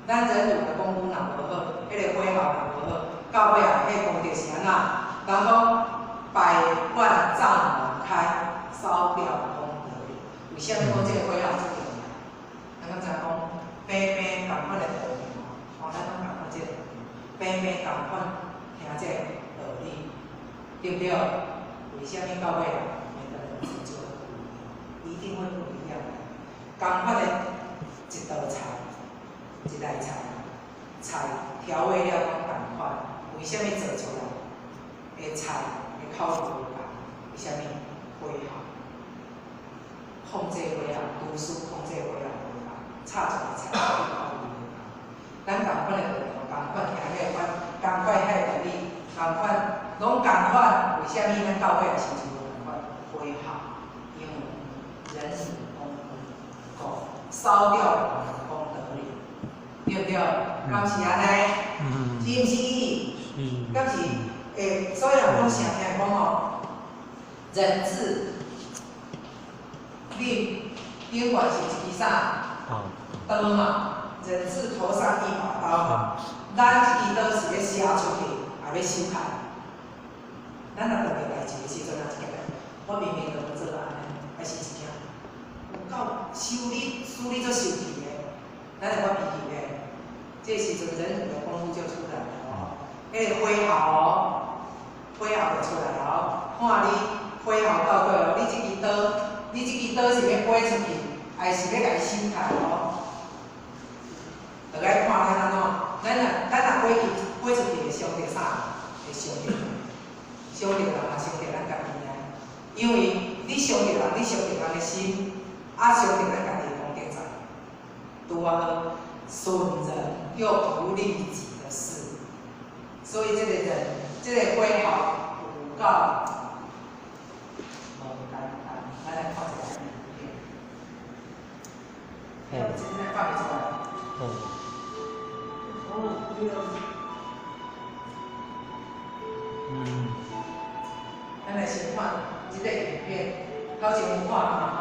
咱忍辱的功夫若無好，彼個火候若無好，到尾啊，彼個功德是按怎？人講百萬障門開，燒掉功德林。為啥物講這個火候足重要？咱敢知影講，平平仝款的道理吼，咱攏仝款這個道理，平平仝款聽這個道理，對毋對？為啥物到尾啊，每個人成就會不一樣，一定會不一樣的。仝款的一道菜，一道菜，菜調味料攏仝款，為啥物做出來的菜的口味無仝？為啥物？火候，控制火候，廚師控制火候無仝，炒出來菜口味無仝。咱仝款的道理，仝款聽彼個法，仝款彼個道理，仝款攏仝款，為啥物咱到尾也成就無仝款？火候，因為忍辱功夫不夠，燒掉我們的功德林，對毋對？敢是按呢？是毋是？敢是？欸，所以人講誠聽講吼，忍字，你頂懸是一支啥？刀嘛，忍字頭上一把刀嘛。咱這支刀是欲射出去，抑欲收起來？咱若遇著代誌的時陣，若一件，我明明就無做按呢，還是一件有夠收你，使你足生氣的，咱會發脾氣咧。這時陣忍辱的功夫就出來了哦。彼個火候哦，火候就出來哦。看你火候到底哦，你這支刀，你這支刀是欲飛出去，還是欲共伊收起來哦？就愛看咱按怎，咱若飛去飛出去會傷著啥？會傷著，傷著人嘛，傷著咱家己啊。因為你傷著人，你傷著人的心，啊，傷著咱家己的功德財。拄啊好，損人又不利己的事，所以這個人，這個火候有夠無簡單。咱來看一下影片。這個放袂出來。哦，對了。咱來先看這個影片，頭前有看嘛吼？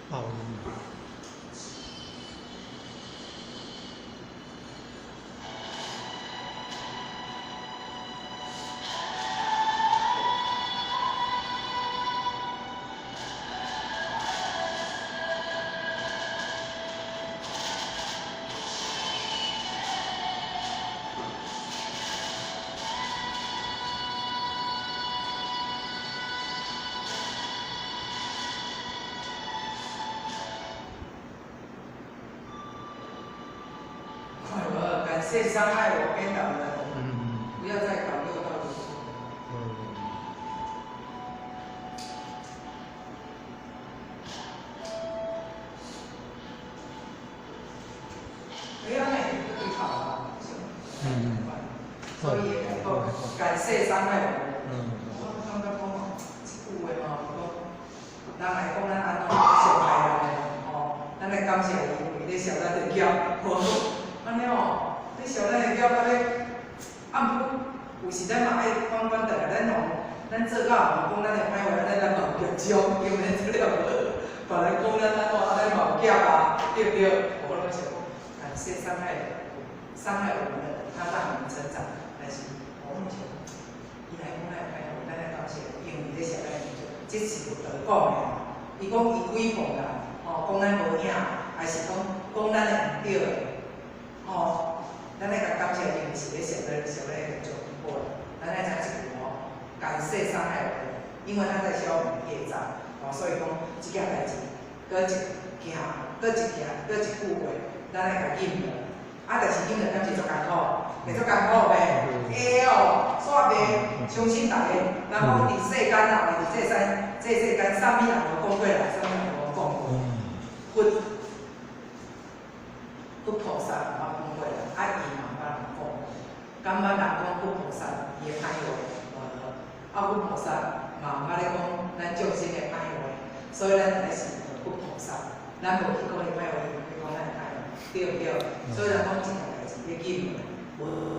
報應。感謝傷害我顛倒的人，不要再搞六道輪迴。不要那個對好啊，所以也講感謝傷害我的人。我感覺講哦，這句話吼，講人來講咱按怎傷害咱的吼，咱來感謝伊，因為咧燒咱的業，按呢哦。你燒咱的業，安呢，啊毋過有時咱嘛愛反反轉來，咱吼，咱做到吼，講咱的歹話，咱咱嘛有業障，因為做了無好，別人講咱按怎，咱嘛有業啊，對毋對？我攏想講，感謝傷害我們的人，他讓我們成長。但是我攏想，伊來講咱的歹話，咱愛感謝，因為咧燒咱的業障，這是佛陀講的。伊講伊毀謗啦，吼，講咱無影，還是講講咱的毋對的，吼。咱愛共感謝，因為是咧燒咱燒咱的業障好啦。咱愛知影這句吼，感謝傷害我的人，因為他在消我們業障，哦，所以講這件代誌，閣一件，閣一件，閣一句話，咱愛共忍落。啊，但是忍落敢是足艱苦，會足艱苦袂？會哦，煞袂相信大家。人講佇世間啊，佇這世這世間，啥物人無講過來，啥物人無講過。佛佛菩薩毋捌講過來，啊伊嘛毋捌人講。敢捌人講佛菩薩伊的歹話？無。啊，佛菩薩嘛毋捌咧講咱眾生的歹話，所以咱愛信佛菩薩，咱無去講伊歹話，伊毋會講咱歹話，對毋對？所以人講這件代誌欲忍落。